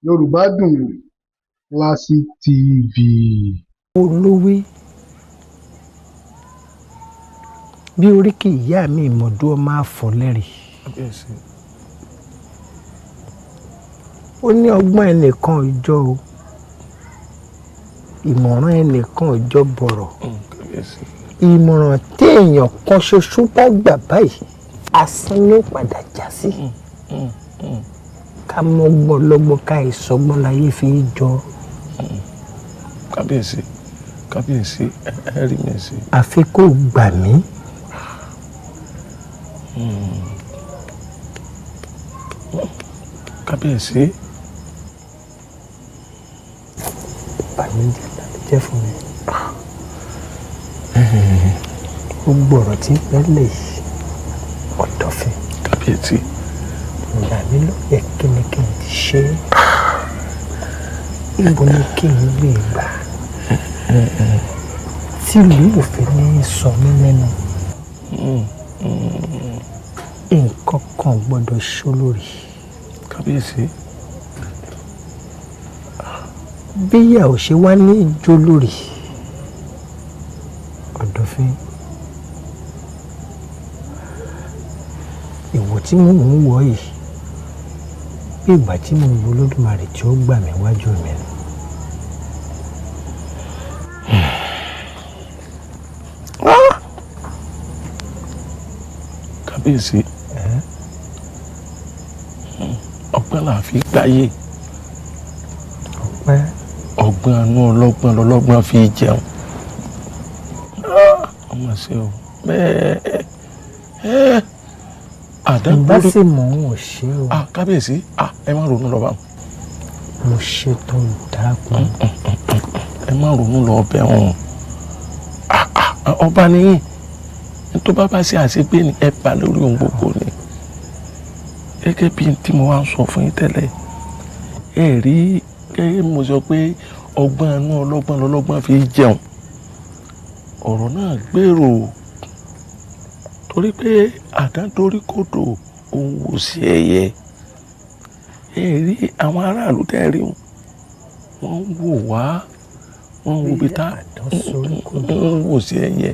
Yorùbá Dùn Wò Classic TV. Olówé bí oríkì ìyá mi ìmọ̀dú ọmọ àfọlẹ́rì. Ó ní ọgbọ́n ẹnìkan ìjọ o, ìmọ̀ràn ẹnìkan ìjọ bọ̀rọ̀. Ìmọ̀ràn téèyàn kan ṣoṣo bá gbà báyìí, asán ló padà já sí. Ká mọ́gbọ́n lọ́gbọ́n, ká ìsọgbọ́n láyé fi jọ. Kábíyèsí, kábíyèsí, ẹ rí mi sí. Àfi kó gbà mí. Kábíyèsí. Ìbànújẹ́ ló jẹ́ fún mi. Gbogbo ọ̀rọ̀ tí ń bẹ́lẹ̀ yìí, ọ̀dọ̀fin. Kábíyèsí. Ìgbà mi ló yẹ kí ni kí n ti ṣe é. Ibo ni kí n gbé gbà? Tìlú òfin ní sọ mí lẹ́nu. Nǹkan kan gbọ́dọ̀ ṣolórí. Kábíyèsí. Bíyà ò ṣe wá ní jólórí. Ọ̀dọ̀fin. Ìwò tí mò ń wọ̀ yìí, bí ìgbà tí mò ń wo Olódùmarè tí ó gbà mí wájú mi ni. Kábíyèsí. Ọgbọ́n là fi gbáyé. Ọpẹ́. Ọgbọ́n anú ọlọ́gbọ́n lọ́lọ́gbọ́n fi jẹun. Ọmọ ṣe o. Bẹ́ẹ̀. Ìbá sì mọ̀ ń ò ṣe o. Kábíyèsí, ẹ má ronú lọ bá wọn. Mo ṣetán dákun. Ẹ má ronú lọ bẹ́ẹ̀ hàn. Ọba nìyí. Tó bá bá ṣe àṣegbé ni ẹ bá lórí ohun gbogbo ni. Gẹ́gẹ́ bí tí mo wá ń sọ fún yín tẹ́lẹ̀, ẹ rí gẹ́gẹ́ bí mo sọ pé ọgbọ́n inú ọlọ́gbọ́n lọ́lọ́gbọ́n fi jẹun. Ọ̀rọ̀ náà gbèrò torí pé àdán dorí kodò òun wò sí ẹyẹ. Ẹ rí àwọn aráàlú tẹ́ rí wọn, wọ́n ń wò wá, wọ́n ń wo ibi tá ń wò sí ẹyẹ,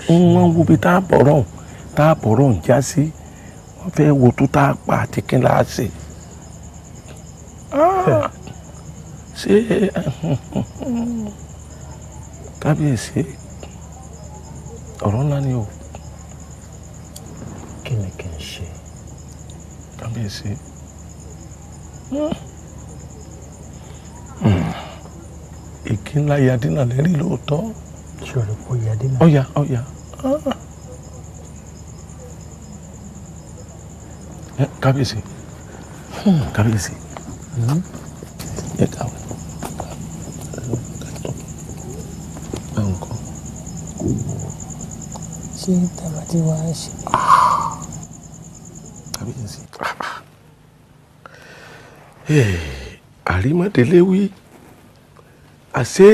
wọ́n ń wo ibi tá a bọ̀rọ̀ ń já sí. Wọ́n fẹ́ wo tó tá a pa àti kí n láá ṣe. Ṣé kábíyèsí, ọ̀rọ̀ ńlá ni o. Kí ni kí n ṣe? Kábíyèsí. Ìkí ńlá yadínà lẹ́rìí lóòótọ́. Ṣé o rò pé ó yadínà? Ọ̀yà ọ̀yà. Kábíyèsí. Kábíyèsí. Ẹ ká nǹkan. Ṣé tàbá tí wàá ṣe? Kábíyèsí. Àrímọ́délé wí. Àṣé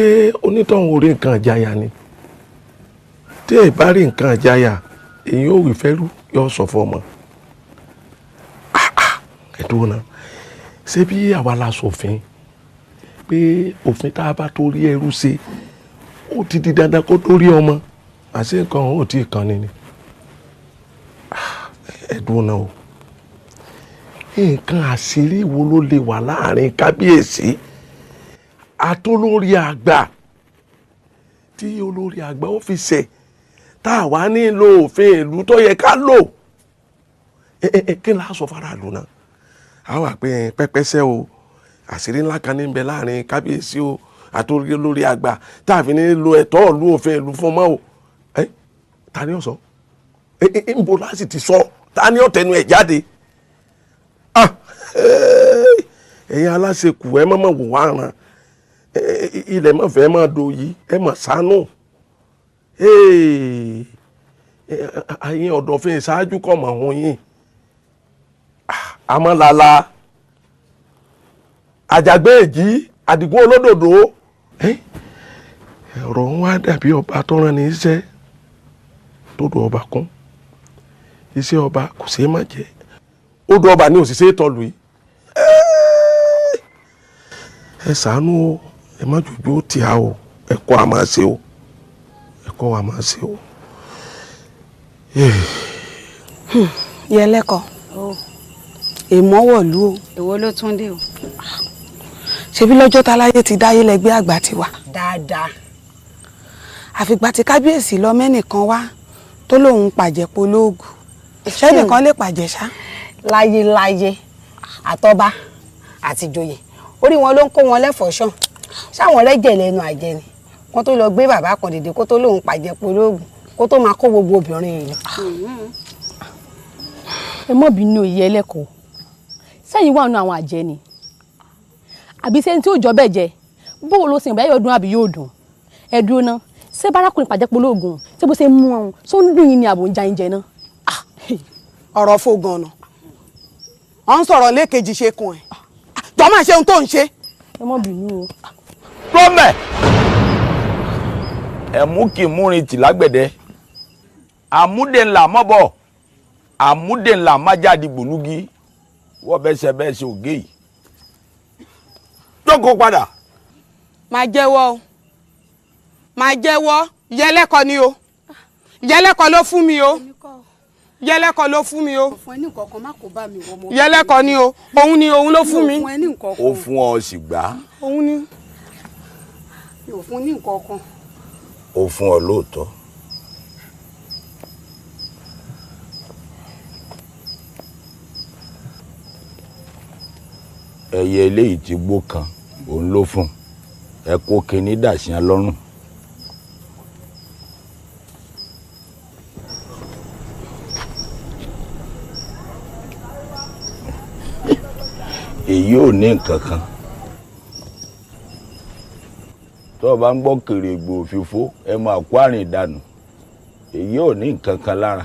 onítọ̀hún orí nǹkan àjáyà ni. Tí ẹ bá rí nǹkan àjáyà, èyí ò wí fẹ́rú yóò sọ fún ọmọ. Ẹ dúró náà. Ṣé bí àwa la ṣòfin pé òfin tá a bá torí ẹrú ṣe, ó ti di dandan kó torí ọmọ. Àṣé nǹkan òun ò tí ì kan ni ni. Ẹ dúró náà o. Nǹkan àṣírí wo ló lè wà láàrin kábíyèsí àtolórí àgbà tí olórí àgbà ó fi ṣẹ̀ tá a wá nílò òfin ìlú tó yẹ ká lò? Kí n láṣọ faraàlú náà? A wà pé pẹ́pẹ́sẹ́ o, àṣírí ńlá kan ní bẹ láàrin kábíyèsí o àtolórí àgbà tá a fi ní lo ẹ̀tọ́ ìlú òfin ìlú fún ọmọ o. Ta ni ó sọ? Ń bo láti ti sọ? Ta ni ó tẹnu ẹ̀ jáde? Ẹ̀yin aláṣekù ẹ mọ̀mọ̀ wò wá ràn. Ilẹ̀ mọ̀ fẹ́ mọ̀ do yìí, ẹ mọ̀ sánú. Ẹ̀yin ọ̀dọ̀fin ìṣáájú kọ̀ mọ̀ ọ̀hún yín. Àmọ́ lala àjàgbé èjì àdìgún olódòdó. Ọ̀rọ̀ ń wá dàbí ọba tó rán ní iṣẹ́ tó do ọba kún. Iṣẹ́ ọba kò ṣeé má jẹ́. Ó do ọba ní òṣìṣẹ́ ìtọ́lù yìí. Ẹ ṣàánú o, ẹ má jòjó tì á o, ẹ kọ́ a máa ṣe o, ẹ kọ́ a máa ṣe o. Yẹlẹ́kọ̀, èèmọ̀ wọ̀lú o. Èwo ló tún dé o? Ṣebí lọ́jọ́ táláyé ti dáyé lẹ́gbẹ́ àgbà ti wà. Dáadáa. Àfìgbà tí kábíyèsí lọ mẹ́nìkan wá tó lóun pàjẹ́ polóògùn. Ṣẹ́nìkan lè pàjẹ́ ṣá. Láyéláyé àtọba àtìjòyè orí wọn ló ń kó wọn lẹ́fọ̀ọ́ ṣàn, ṣáwọn rẹ́jẹ̀ lẹ́nu àjẹ ni kó tó lọ gbé bàbá kan dìde kó tó lóun pàjẹ́ polóògùn kó tó máa kó gbogbo obìnrin yìí lọ. Ẹ mọ̀ bínú ìyá ẹlẹ́kọ̀ọ́, sẹ́yìn wà nù àwọn àjẹ́ ni àbí sẹ́yìn tí ò jọ bẹ́ẹ̀ jẹ bó o lọ sìn báyọ̀ dùn àbí yóò dùn? Ẹ dúró ná, ṣé bárakùnrin pàjẹ́pọ̀ lóògùn ṣé bó ṣe ń mú ọ̀hún ṣó ń dùn yín ni àbò ń ja ń jẹ náà? Ọ̀rọ̀ fò gan-an ọ̀ ń sọ̀rọ̀ lẹ́ẹ̀kejì ṣe kun ẹ̀ jọ máa ṣe ohun tó ń ṣe. Ẹ mọ̀ bínú o. Gómẹ̀ ẹ̀mú kì í múrin tì lágbẹ̀dẹ, àmúdé ńlá mọ́bọ̀, àmúdé ńlá májáde gbòlúgi, wọ́n bẹ́sẹ̀ bẹ́sẹ̀ ògé yìí jókòó padà. Máa jẹ́wọ́ o, máa jẹ́wọ́. Yẹlẹ́kọ ni o, Yẹlẹ́kọ ló fún mi o, Yẹlẹ́kọ ló fún mi o, Yẹlẹ́kọ ni o, òun ni, òun ló fún mi. Ó fún ọ sì gbà. Òun ni. Mi ò fún ní nǹkan kan. Ó fún ọ lóòótọ́. Ẹyẹ eléyìí ti gbó kan, òun ló fún ẹ kó kinní dà sí ẹ lọ́rùn. Èyí ò ní nǹkan kan tó o bá ń gbọ́ kèrègbè òfìfo ẹ máa kó àrìn ìdànù, èyí ò ní nǹkan kan lára.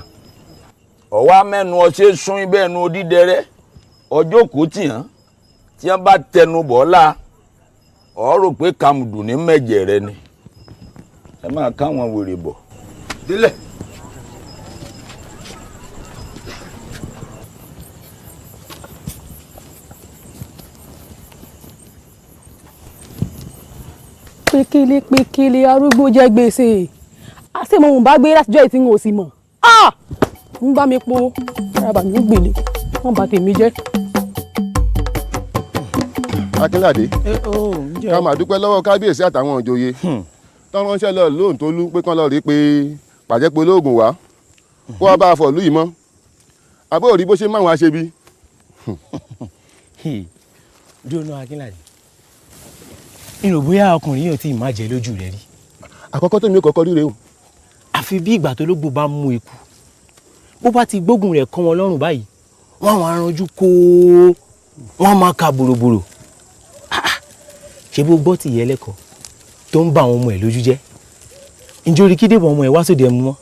Ọ̀wá mẹ́nu ọṣẹ́ sún ibẹ̀ ẹnu odídẹrẹ́ ọjọ́ kò tì hàn tí wọ́n bá tẹnu bọ̀ ọ́ la ọ̀ rò pé kàmùdù ní mẹ̀jẹ̀ rẹ ni. Ẹ máa káwọn wèrè bọ̀ délẹ̀. Pékélé pékélé arúgbó jẹ gbèsè, àṣé mo ń bá gbé látijọ́ ìtí n ò sì mọ̀, ń bá mi po ara mi ń gbèlè wọ́n bá tèmi jẹ́. Akínládé, ká máa dúpẹ́ lọ́wọ́ kábíyèsí àtàwọn òjòyè tán ránṣẹ́ lọ lóhùn pé kán lọ rí pé pàjẹ́pẹ́ olóògùn wá kó wá bá a fọ̀ lú yìí mọ́, àbó rí bó ṣe máwọn aṣebi. Dúró Akínládé, ìrò bóyá ọkùnrin yóò tí ì má jẹ lójú rẹ rí. Àkọ́kọ́ tó mi ò kọ́kọ́ ríre o. Àfi bí ìgbà tó lógbò bá mú eku, bó bá ti gbógun rẹ̀ kọ́ wọn lọ́rùn báyìí, wọ́n àwọn aranjú kó wọ́n máa ka bòròbòrò. Ṣé bó gbọ́ tìyẹ́ lẹ́kọ̀ọ́ tó ń bá àwọn ọmọ ẹ̀ lójú jẹ́? Ǹjẹ́ orí kídébọ̀ ọmọ ẹ̀ wá sóde ẹmu mọ́?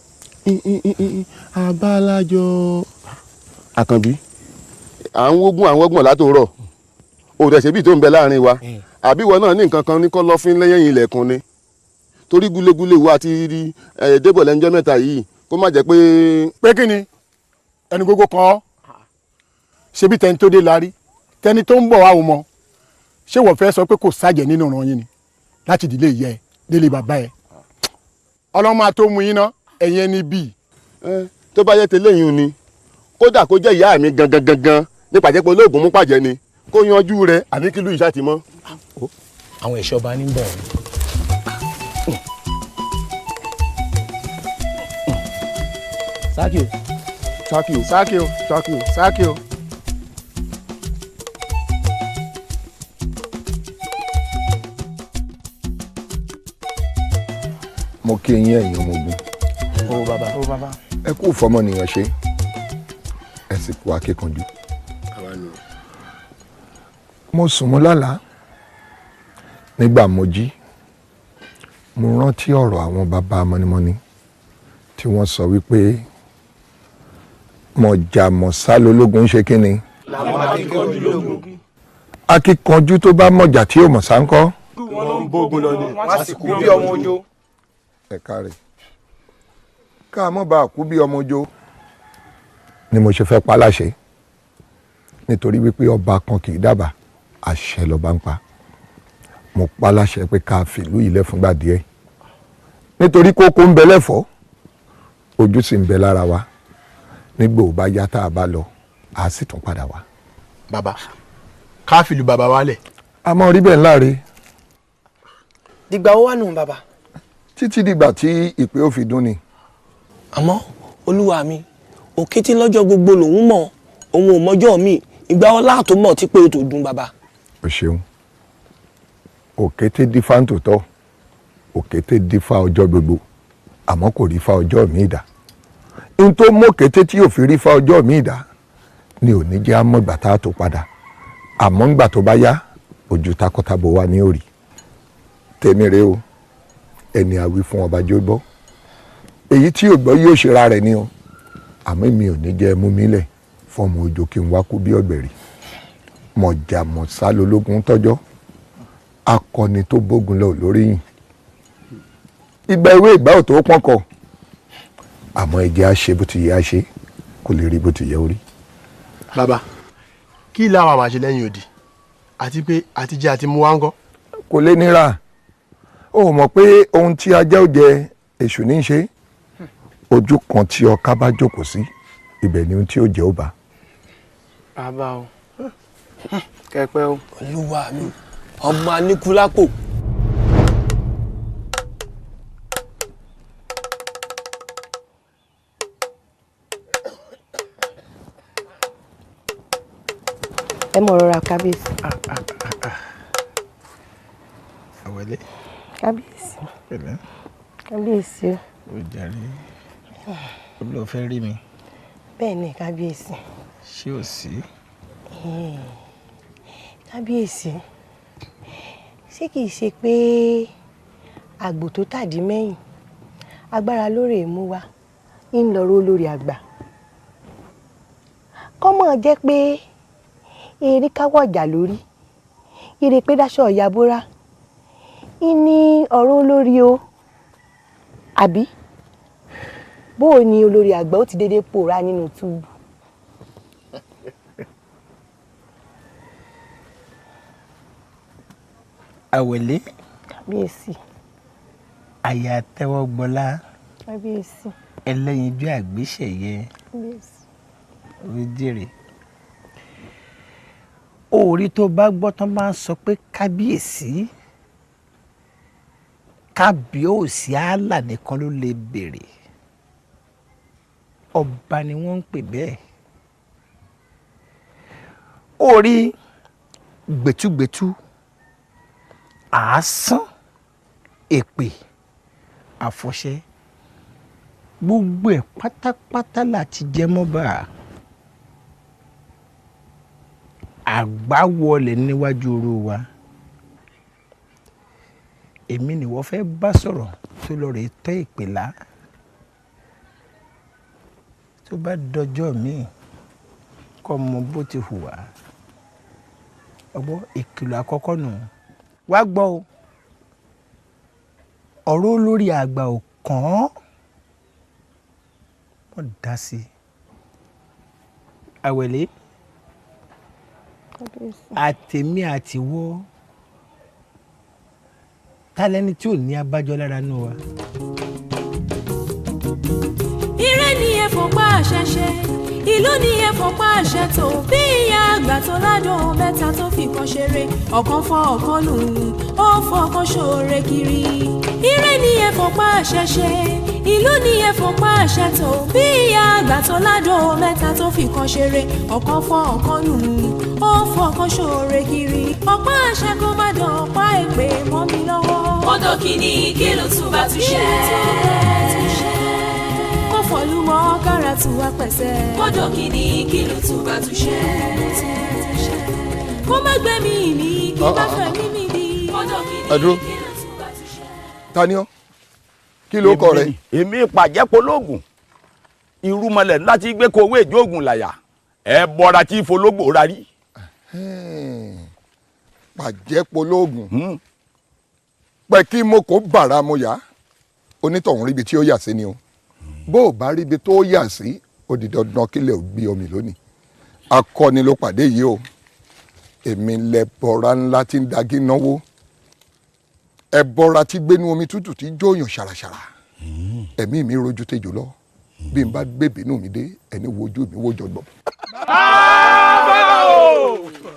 Abálájọ Àkànbí, à ń wógún àwọn ọgbọ̀n látòrọ̀ òdẹ̀ṣẹ̀ bíi tó ń bẹ láàrin wa, àbí ìwọ náà ní nǹkan kan ní kọ́lọ́fín lẹ́yìn ilẹ̀kùn ni? Torí gúlégúlé wo àti débọ̀ lẹ́njọ́ mẹ́ta yìí, kó má jẹ́ pé. Pé kí ni ẹni gbogbo kan ọ́ ṣebí tẹni tó dé la rí, tẹni tó ń bọ̀ wá wò mọ́. Ṣé wọ́n fẹ́ sọ pé kò sájẹ̀ nínú ìran yín ni láti ìdílé ìyá ẹ délé bàbá ẹ? Ọlọ́mọ àtó mu yín ná ẹ̀yin ẹni bíi. Tó bá yẹ tẹ́lẹ̀ yín ni, kódà kó jẹ́ ìyá mi gangan gangan ní pàjẹ́pọ̀ olóògùn mú pàjẹ́ ni kó yanjú rẹ̀, àní kí lù ìṣá ti mọ́. Àwọn ẹ̀ṣọ́ bá ní bọ̀ ọ́. Sákì o. Sákì o. Sákì o. Sákì o. Sákì o. Mo kí yín ẹ̀yin ọmọ ogun. Ó bàbá. Ó bàbá. Ẹ kú fọmọnìyàn ṣe, ẹ sì kú akíkanjú. Mo sùn mo lálàá, nígbà mo jí mo rántí ọ̀rọ̀ àwọn bàbá mọ́nímọ́ní tí wọ́n sọ wípé mọ̀jà mọ̀sá lológun ń ṣe kí ni. Akíkanjú tó bá mọ̀jà tí ò mọ̀sá ń kọ́. Wọ́n ló ń bógun lọ ni, wọ́n á sì kú bí ọmọ ojó. Ẹ káre, ká mọ̀ bá kú bí ọmọ ojó ni mo ṣe fẹ́ pa láṣẹ, nítorí wípé ọba kan kì í dábàá àṣẹ lọ́ba ń pa. Mo pa láṣẹ pé ká fìlú ilẹ̀ fúngbà díẹ̀, nítorí kókó ń bẹ lẹ́fọ̀ọ́, ojú sì ń bẹ lára wa. Nígbà ò bá yá tá a bá lọ, a sì tún padà wá. Bàbá, ká fìlú bàbá wálẹ̀. A mọ rí bẹ́ẹ̀ láre. Dìgbà ó wà nù bàbá. Títí dìgbà tí ìpè ó fi dún ni. Àmọ́ olúwa mi, òkété lọ́jọ́ gbogbo lòun mọ̀, òun ò mọjọ́ mi. Ìgbà ọlá tó mọ̀ tí pé o tó dùn bàbá. O ṣeun. Òkété dífá ń tòótọ́, òkété dífá ọjọ́ gbogbo, àmọ́ kò rí fá ọjọ́ mi dà. N tó mú òkété tí yóò fi rí fá ọjọ́ mi dà ni ò ní jẹ́ àmọ́gbà tá a tó padà. Àmọ́ ńgbà tó bá yá, ojú takọtabo wa ní òrì. Tèmi rèé o, ẹni àwí fún ọba jó gbọ́. Èyí tí ò gbọ́ yóò ṣera rẹ̀ ni o. Àmọ́ mi ò ní jẹ́ mú mi lẹ̀ fọmọ òjò kí n wá kú bí ọ̀gbẹ̀rì. Mọ̀jà mọ̀sá lológun tọ́jọ́, akọni tó bógun lọ lórí yìn. Ìgbà ìwé ìgbà ò tó pọ́n kọ. Àmọ́ ẹ jẹ́ á ṣe bó ti yẹ á ṣe, kó lè rí bó ti yẹ ó rí. Bàbá, kí làwọn àmàṣe lẹ́yìn òdì àti pé àtijẹ́ àti mú wá ń kọ́? Kò lè nira. Ó mọ̀ pé ohun tí ajá ò jẹ, èṣù ní í ṣe. Ojú kan tí ọká bá jókòó sí, ibẹ̀ ni ohun tí ó jẹ ó bá. Bàbá o, kẹpẹ o. Olúwa mi, ọmọ Aníkúlápò. Ẹ mọ̀ rọra, kábíyèsí. Àwẹ̀lé. Kábíyèsí. Pẹ̀lẹ́. Kábíyèsí o. Ó jàre. Ó lọ fẹ́ rí mi. Bẹ́ẹ̀ ni, kábíyèsí. Ṣé ò sí? Kábíyèsí, ṣé kìí ṣe pé àgbò tó tàdí mẹ́yìn agbára lórí mú wa ń lọ́rọ́ olórí àgbà? Kọ́mọ̀ jẹ́ pé erin káwọ̀jà lórí ire pé dáṣọ ọ̀yà bóra ń ní ọ̀rọ̀ olórí o, àbí bó o ní olórí àgbà ó ti dédé pòórá nínú túbú? Àwẹ̀lé. Kábíyèsí. Aya Tẹ́wọ́gbọlá. Kábíyèsí. Ẹlẹ́yinjú àgbéṣẹ̀yẹ. Kábíyèsí. Ó jèrè. Orí tó bá gbọ́ tán máa ń sọ pé kábíyèsí, kábíyèsí àlà nìkan ló lè béèrè. Ọba ni wọ́n ń pè bẹ́ẹ̀. Orí gbẹ̀túgbẹ̀tú, àásán, èpè, àfọ̀ṣẹ, gbogbo ẹ̀ pátápátá láti jẹ mọ́ba. Àgbá wọlé níwájú oró wa. Èmi ni wọ́n fẹ́ bá sọ̀rọ̀ tó lọ rè tọ́ ìpìlá. Tó bá dọjọ́ míì, kọ́ mọ bó ti hùwà. Ọgbọ́n ìkìlọ̀ àkọ́kọ́ nù. Wá gbọ́ o, ọ̀rọ̀ olórí àgbà ò kàn án. Wọ́n dá sí i. Àwẹ̀lé, àtèmi àtiwọ́, ta lẹni tí ò ní abájọ lára nù wa? Ire ni ẹ fọpá àṣẹ ṣe, ìlú ni ẹ fọpá àṣẹ tó. Bí ìyá àgbà tó ládùn mẹ́ta tó fi kan ṣeré, ọ̀kan fọ́ ọ̀kan nù, ó fọkàn ṣoore kiri. Ire ni ẹ fọpá àṣẹ ṣe, ìlú ni ẹ fọpá àṣẹ tó. Bí ìyá àgbà tó ládùn mẹ́ta tó fi kan ṣeré, ọ̀kan fọ́ ọ̀kan nù, ó fọkàn ṣoore kiri. Ọ̀pá àṣẹ kó má dán ọ̀pá èpè mọ́ mi lọ́wọ́. Kódó kìíní kí ló tún bá tún ṣe? Kó fọlú mọ́ kára tù wá pẹ̀sẹ̀. Kódó kìíní kí ló tún bá tún ṣe? Kó má gbẹ̀mí mi kí má fẹ̀mí mi di. Kódó kìíní Ẹ dúró. kí ló tún bá tún ṣe? Ta ni ọ́? Kí ló kọ rẹ? Èmi pàjẹ́pológùn, irúmọlẹ̀ ńlá tí gbé kowé ìjóògùn làyà, ẹ bọra tí ìfológbò rárí. Pàjẹ́pológùn, pẹ́ kí mo kó bàrà mo yá, onítọ̀hún ríbi tí ó yà sí ni o. Bó o bá ríbi tó yà sí, ó di dandan kílẹ̀ ò gbé omi lónìí. Akọni ló pàdé yìí o. Èmi lẹ bọra ńlá tí ń dagi náwó. Ẹbọra tí gbénú omi tútù tí jóyàn ṣàràṣàrà. Ẹ̀mí mi rojú tejò lọ. Bí n bá gbé bínú mi dé, ẹni wojú mi wójọ gbọ.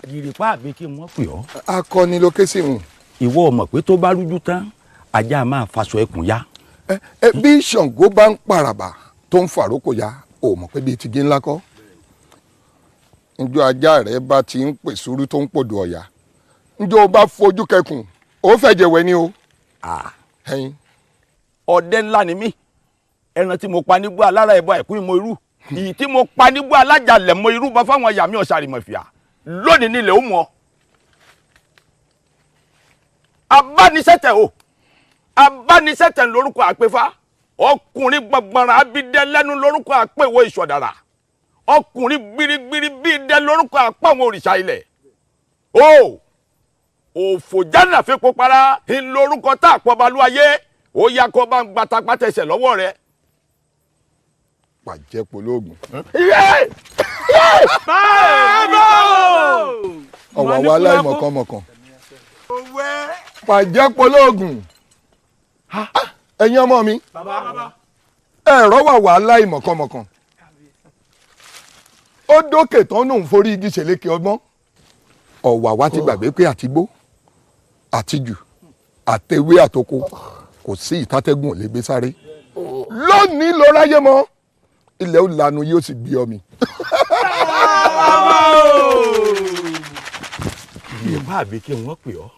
Gìrìpá àbí kí wọ́n pè ọ́. Akọni ló ké sí òun. Ìwọ mọ̀ pé tó bá rújú tán, ajá máa faṣọ ẹkùn ya. Ẹ bí Ṣàngó bá ń paràbà tó ń fàrókò ya, ò mọ̀ pé bíi tigi ńlá kọ́. Njọ́ ajá rẹ̀ bá ti ń pè sùúrù tó ń pòdù ọ̀yà, njọ́ o bá fojú kẹkùn, ó fẹ̀jẹ̀ wẹ̀ ni o. Ọdẹ ńlá ni mí. Ẹran tí mo pa nígbó alára ẹ̀bọ àìkú ìmọ̀ irú, ìyí tí mo pa nígbó alájàlẹ̀ mọ irú bá fáwọn yàmí ọ̀sàrìmọ̀fìà lónìí nílẹ̀ ó mọ̀. Abánisẹ́tẹ̀ o, abánisẹ́tẹ̀ lórúkọ àpéfá, ọkùnrin gbọ̀ngbọ̀nràn abidẹ lẹ́nu lórúkọ àpéwò ìṣọ̀dàrà, ọkùnrin gbirigbiri bíi dẹ lórúkọ àpáwọn òrìṣà ilẹ̀. O òfò jánà fipò para ń lórúkọ tá àpọ̀balúayé, ó yá kó bá ń gbatapá tẹsẹ̀ lọ́wọ́ rẹ̀. Pàjẹ́ polóògùn. Ọ̀wà wa aláìmọ̀kànmọ̀kàn. Pàjẹ́ polóògùn. Ẹ̀yin ọmọ mi, ẹ̀rọ wà wà aláìmọ̀kànmọ̀kàn. Ó dókè tán nù ń forí igi ṣèlékè ọgbọ́n. Ọ̀wà wa ti gbàgbé pé àtigbó, àtijù, àtewé àtoko kò sí ìtàtẹ́gùn ò lè gbé sáré. Lónìí ló ráyé mọ́, ilẹ̀ ó lanu yóò sì gbé ọmi. Gìrìpá àbí kí wọ́n pè ọ́.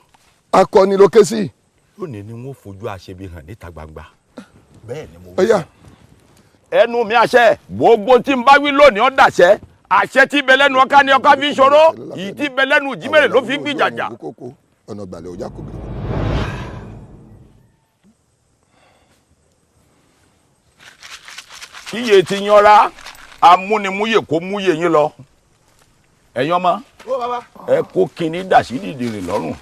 Akọni ló ké sí. Lónìí ni wọ́n fojú aṣebi hàn níta gbangba. Bẹ́ẹ̀ ni mo wí. Ọ̀yá. Ẹnu mi àṣẹ, gbogbo tí n bá wí lónìí ó dàṣẹ. Àṣẹ tí bẹ lẹ́nu ọká ni ọká fi ń ṣòro, ìyí tí bẹ lẹ́nu ìjímèrè ló fi ń gbìjàjà. Ọ̀nà ìgbàlẹ̀ ọjà kò gbèrò. Kíyè ti yanra, amúnimúyè kó múyè yín lọ. Ẹ̀yin ọmọ, ẹ kó kinní dà sí dìdìrì lọ́rùn.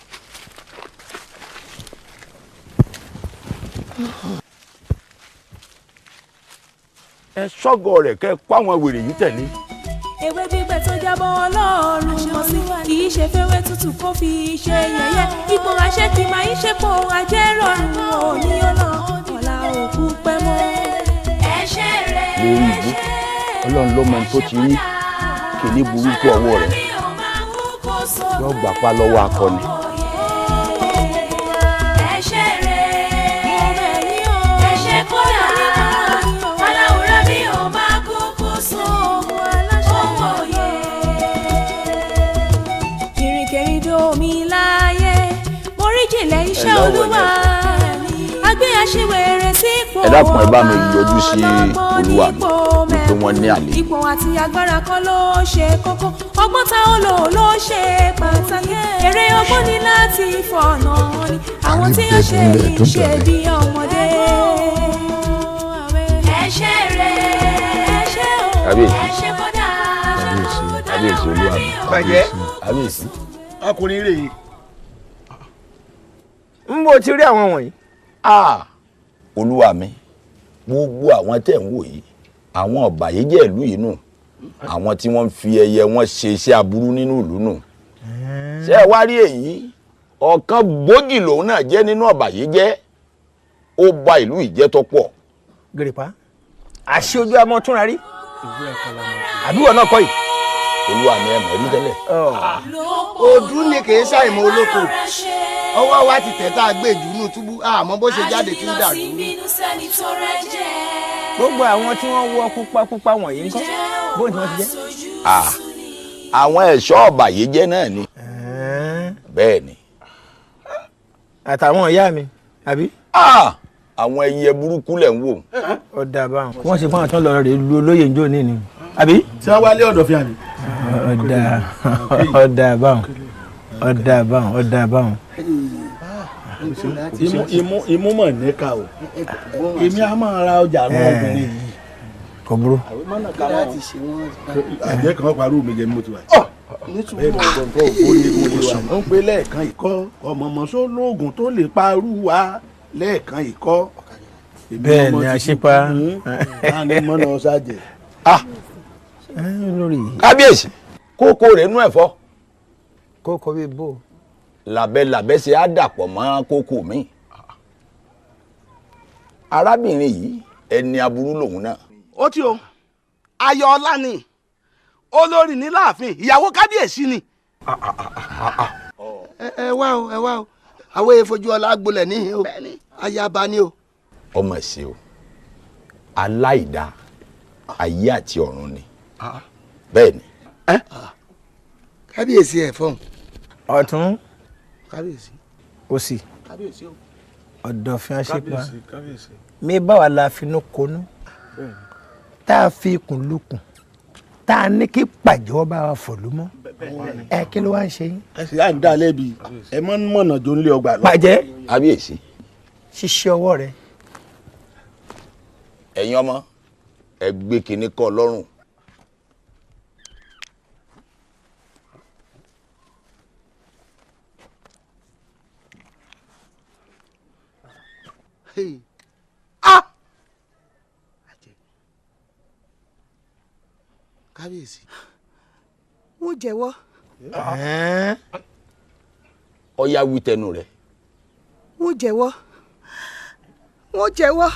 Ẹ sọ́gọ̀ rẹ̀ kẹ́ kó àwọn wèrè yìí tẹ̀lé. Ewé gbígbẹ tó jábọ́ ọlọ́run mọ̀ sí, kì í ṣe fẹ́wẹ́ tútù kó fi ṣe yẹ̀yẹ́. Ipò àṣẹ kì máa ń ṣepò ajé rọrùn òní ọ̀nà ọ̀la òkú pẹ́ mọ́. Ẹ̀ṣẹ̀ rẹ̀ lórí ìbú, Ọlọ́run ló mọ ẹni tó ti rí kìíní burúkú ọwọ́ rẹ̀ yóò gbà pa lọ́wọ́ akọni. Ẹ̀ṣẹ̀ rẹ̀ ẹ̀ṣẹ̀ kódà aláwòrán mi ò máa kúkú sùn owó yẹ. Ìrìnkèrindò mi láyé, mo rí jìnlẹ̀ iṣẹ́ Olúwa. Agbé aṣiwèrè sípò Ẹ dákun, ẹ bá mi yọjú sí olúwa mi wípé wọ́n ní àlejò. Ipò àti agbára kan ló ṣe kókó, ọgbọ́n tá ó lò ló ṣe pàtàkì. Èrè ọgbọ́n ni láti fọ̀nà ni àwọn tí ó ṣe yìí ṣe bí ọmọdé. Ẹ̀ṣẹ̀ rẹ̀ ẹ̀ṣẹ̀ o, Kábíyèsí. ẹ̀ṣẹ̀ kódà Kábíyèsí olúwa mi. Pàjẹ́. Kábíyèsí. Ọkùnrin rèé. Ń bó ti rí àwọn wọ̀nyí. Olúwa mi, gbogbo àwọn tẹ̀ ń wò yìí, àwọn ọ̀bàyéjẹ́ ìlú yìí nù, àwọn tí wọ́n ń fi ẹyẹ wọn ṣe iṣẹ́ aburú nínú ìlú nù. Ṣé ẹ wá rí èyí, ọ̀kan gbòógì lòun náà jẹ́ nínú ọ̀bàyéjẹ́, ó ba ìlú yìí jẹ́ tó pọ̀. Gìrìpá, àṣé ojú amọ̀ túnra rí, àbí wọn náà kọ́ yìí. Olúwa mi, ẹ mọ̀ rí tẹ́lẹ̀. Ojú ni kì í ṣàìmọ̀ olóko, ọwọ́ wa ti tẹ̀ tá a gbé ìdùnnú túbú, àmọ́ bó ṣe jáde tí ń dàrú. Gbogbo àwọn tí wọ́n wọ pupa wọ̀nyí ńkọ́, bó ni wọ́n ti jẹ́. Àwọn ẹ̀ṣọ́ ọ̀bàyéjẹ́ náà ni. Bẹ́ẹ̀ ni. Àtàwọn ìyá mi, àbí. Àwọn ẹyẹ burúkú lẹ̀ ń wò. Ó dà báwọn. Wọ́n ṣe fún àwọn tó ń lọ rè lu olóyè njó ní ni, àbí. Tí wọ́n wálé ọ̀dọ̀ fi àmì. Ó dà báwọn, ó dà báwọn, ó dà báwọn. Imú mọ̀ níka o, èmi á máa ra ọjà àwọn obìnrin yìí. Kò burú. Àjẹ́ kan parú mi jẹ́ mi mo ti wà. Ó ń pe lẹ́ẹ̀kan ìkọ́ ọmọọmọ sólóògùn tó lè parú wa lẹ́ẹ̀kan ìkọ́. Bẹ́ẹ̀ ni àṣepa. Kábíyèsí, kókó rẹ̀ nú ẹ̀fọ́. Kókó bíi bò. Làbẹ́ làbẹ́ ṣe á dàpọ̀ mọ́ kókó mi. Arábìnrin yìí ẹni aburú lòun náà. Ó tí o, ayọ̀ ọlá ni olórí ní láàfin, ìyàwó kábíyèsí ni. Ẹ wá o, ẹ wá o, àwọn èèfojú ọlá gbolẹ̀ níhìn o, ayaba ni o. Ọmọ ẹ̀sìn o, aláìda ayé àti ọ̀run ni, bẹ́ẹ̀ ni. Kábíyèsí ẹ̀ fọ́n. Ọ̀tún. Kábíyèsí. Òsì. Kábíyèsí o. Ọ̀dọ̀fin aṣípa mi bá wà la finú konú, tá a fi ikùn lukùn, tá a ní kí pàjọ́ bá wa fọ̀ ló mọ́. Ẹ kí ló wá ń ṣe yín. Ẹ sì á ń dá lẹ́bi, ẹ mọ́ mọ̀nà jó ń lé ọgbà lọ. Pàjẹ́. Kábíyèsí. Ṣiṣẹ́ ọwọ́ rẹ. Ẹ̀yin ọmọ, ẹ gbé kinní kọ́ lọ́rùn. Ah! Kábíyèsí. Wọ́n jẹ́wọ́. Ọ̀yá wí tẹnu rẹ̀. Wọ́n jẹ́wọ́. Wọ́n jẹ́wọ́.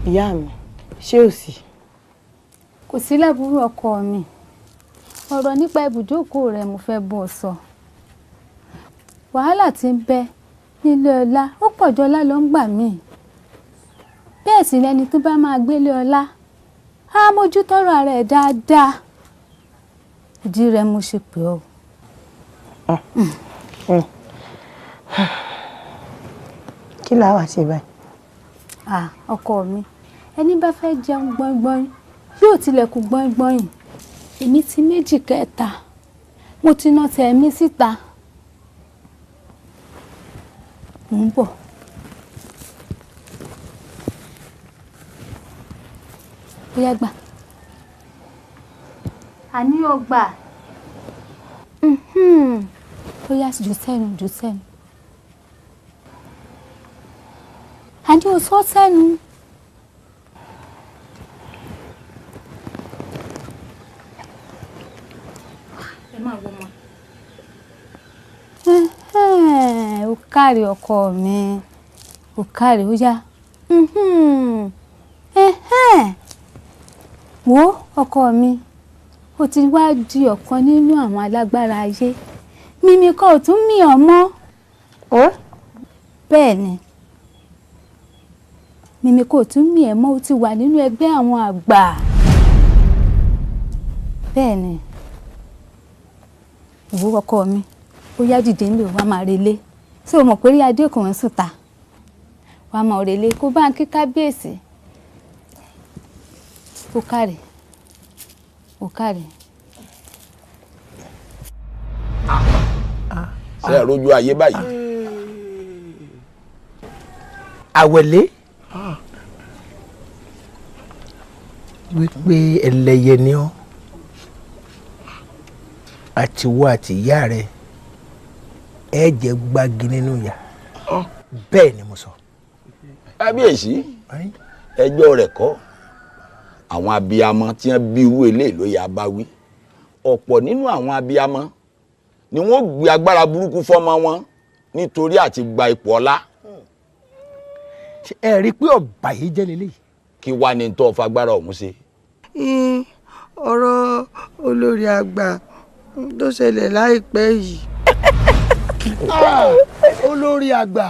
Ìyá mi, ṣé ò sí? Kò sí láburú ọkọ mi. Ọ̀rọ̀ nípa ibùjókòó rẹ̀ mo fẹ́ bọ́ ọ sọ. Wàhálà tí ń bẹ nílé ọlá ó pọ̀ jọ ọlá ló ń gbà mí. Bẹ́ẹ̀ sì lẹni tó bá máa gbélé ọlá á mójútọ́rọ̀ ara ẹ̀ dáadáa. Ìdí rẹ̀ mo ṣe pè ọ́. Kí la wá ṣe báyìí? Ọkọ mi, ẹni bá fẹ́ jẹun gbọ̀ngbọ̀n yóò tilẹ̀kùn gbọ̀ngbọ̀n. Èmi ti méjì kẹta, mo ti ná tẹ̀mí síta. Mò ń bọ̀. Bóyá gbà. Àní o gbà. Bóyá jù sẹ́nu, jù sẹ́nu. Àní o sọ sẹ́nu. Ẹ máa wọ ọmọ. Ó káre ọkọ mi, ó káre, ó yá. Wo ọkọ mi, ó ti wá di ọ̀kan nínú àwọn alágbára ayé. Mímí kọ́ ò tún mí ọ̀ mọ́. Bẹ́ẹ̀ ni, mímí kò tún mí ẹ̀ mọ́, ó ti wà nínú ẹgbẹ́ àwọn àgbà. Bẹ́ẹ̀ ni, wo ọkọ mi, ó yá dìde ńlẹ̀, wá máa relé. Ṣé o mọ̀ pé rí adé kò ń sùn ta? Wá máa relé kó bá ń kí kábíyèsí. Ó káre, ó káre. Ṣé ẹ rójú ayé báyìí? Àwẹ̀lé wípé ẹlẹ́yẹ ni ọ́, àtiwọ́ àti ìyá rẹ ẹ jẹ́ gbági nínú ìyà. Bẹ́ẹ̀ ni mo sọ. Kábíyèsí, ẹjọ́ rẹ̀ kọ́. Àwọn abiyamọ tí wọ́n bí irú eléyìí ló yà bá wí. Ọ̀pọ̀ nínú àwọn abiyamọ ni wọ́n gbé agbára burúkú fọ́mọ wọn nítorí àti gba ipò ọlá. Ẹ rí i pé ọba yìí jẹ́ lélẹ́yìí. Kí wàá ní tó fagbára ọ̀hún ṣe? Ọ̀rọ̀ olórí àgbà tó ṣẹlẹ̀ láìpẹ́ yìí. Olórí àgbà,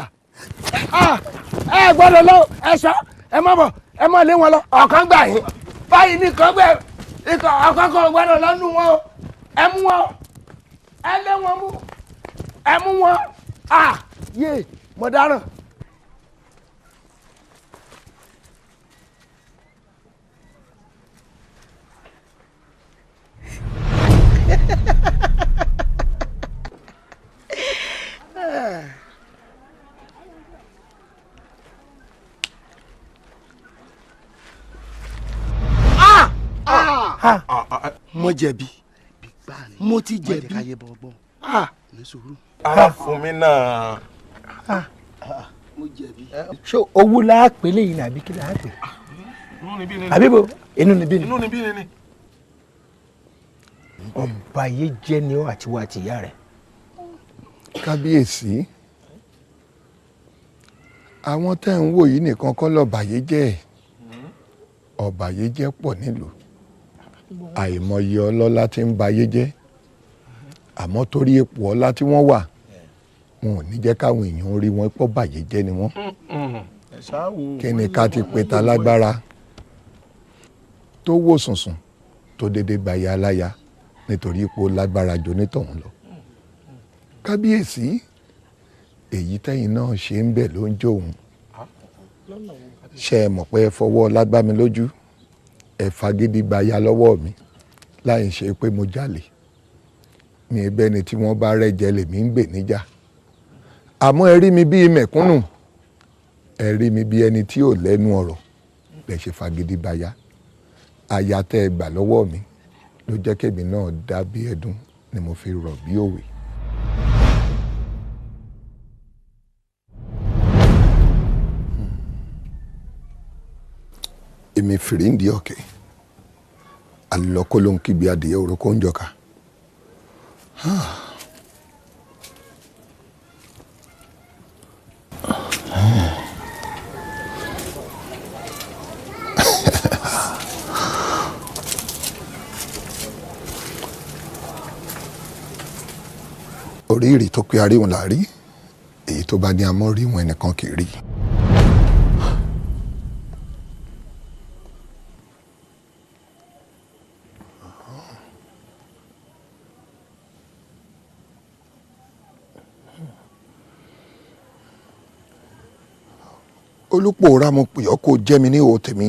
ẹ gbọ́dọ̀ lọ, ẹ sọ, ẹ má bọ̀, ẹ má lé wọn lọ. Ọ̀kan gbà yín báyìí nìkan gbẹ ikọ̀ ọ̀kan kan gbọ́dọ̀ lọ́nu wọn o. Ẹ mú wọn, ẹ lé wọn mú, ẹ mú wọn. Yé, mo dáràn. Mo jẹ̀bi, mo ti jẹ̀bi. Ara fún mi náà. Mo jẹ̀bi. Ṣé owó la pè léyìn ní àbí kí la pè? Àbí bo inú ni bí ni. Inú ni bí ni. Ọba yìí jẹ́ ni ó àtiwọ́ àti ìyá rẹ̀. Kábíyèsí, Àwọn tẹ́ ń wò yìí nìkan kọ́ lọ́bàyéjẹ́, ọ̀bàyéjẹ́ pọ̀ nílùú, àìmọye ọlọ́lá tí ń bayé jẹ́, àmọ́ torí ipò ọlá tí wọ́n wà, wọn ò ní jẹ́ káwọn èèyàn rí wọn pọ̀ bàyé jẹ́ ni wọ́n. Kí ni ká ti pe ta lágbára tó wò sùnsùn tó dédé gbaya aláya nítorí ipò lágbára jò nítọ̀hún lọ. Kábíyèsí, èyí tẹ́yìn náà ṣe ń bẹ̀ ló ń jó òun. Ṣé ẹ mọ̀ pé ẹ fọwọ́ lágbá mi lójú, ẹ fagídí gbaya lọ́wọ́ mi láì ṣe pé mo jalè. Mi bẹ́ni tí wọ́n bá rẹ́jẹ lèmi ń gbè níjà, àmọ́ ẹ rí mi bíi mẹ̀kúnnù, ẹ rí mi bíi ẹni tí ò lẹ́nu ọ̀rọ̀, lẹ ṣe fagídí gbaya. Aya tẹ́ ẹ gbà lọ́wọ́ mi ló jẹ́ kémi náà dá bí ẹdun ni mo fi rọ̀ bí òwe. Èmi fìrìndì ọ̀kẹ́ alọ́kọ́ ló ń kígbe adìyẹ òrókó ń jọka. Orí ìrì tó pé aríhun là rí, èyí tó bá ní amọ́ ríhun ẹnìkan kì í rí. Olùpòórá, mo pè ọ́ kó jẹ́ mi ní ìhò tèmi,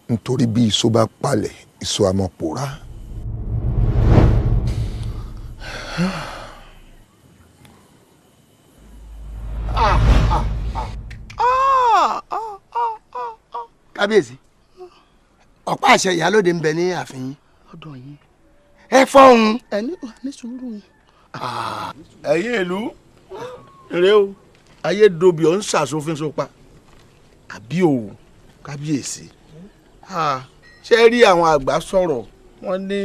nítorí bí iṣó bá palẹ̀ iṣó a máa pòórá. Kábíyèsí, ọ̀pá àṣẹ ìyálóde ń bẹ ní ààfin yín. Ọ̀dọ̀ yín. Ẹ fọ́hùn. Ẹ ní sùúrù. Ẹ̀yin ìlú rèé o, ayédobì ọ̀ ń ṣàṣòfin sopa àbí o. Kábíyèsí, ṣé rí àwọn àgbà sọ̀rọ̀, wọ́n ní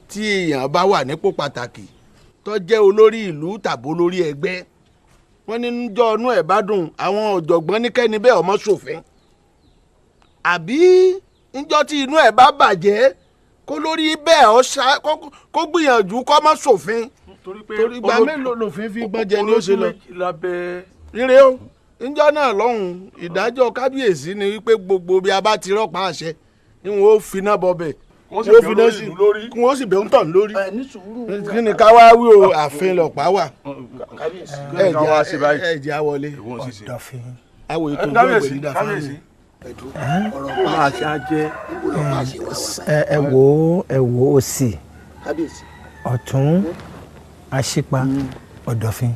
tí èèyàn bá wà nípò pàtàkì tó jẹ́ olórí ìlú tàbí olórí ẹgbẹ́, wọ́n ní níjọ́ ọnú ẹ̀ bá dùn, àwọn ọ̀jọ̀gbọ́n ní kẹ́ni bẹ́ẹ̀ ọmọ ṣòfin, àbí níjọ́ tí inú ẹ̀ bá bàjẹ́ kó lórí bẹ́ẹ̀ ọ ṣá kó gbìyànjú kó má ṣòfin, torí ìgbà mélòó lòfin fi gbọ́n jẹ ni ó ṣe lọ rírẹ́ o. Níjọ́ náà lọ́hùn, ìdájọ́ kábíyèsí ni wípé gbogbo bí a bá ti rọ́pàá àṣẹ ni wọ́n ó finá bọbẹ̀, wọ́n ó finá sí, kí wọ́n sì bẹ̀ ń tàn lórí. Kí ni ká wá wí o, ààfin lọ̀pá wà. Ẹ jẹ́ àwọlé. Àwọ̀ ètò ìgbẹ́ ìdá fáwọn. Ẹ wo, ẹ wo òsì ọ̀tún àṣìpa ọ̀dọ̀fin.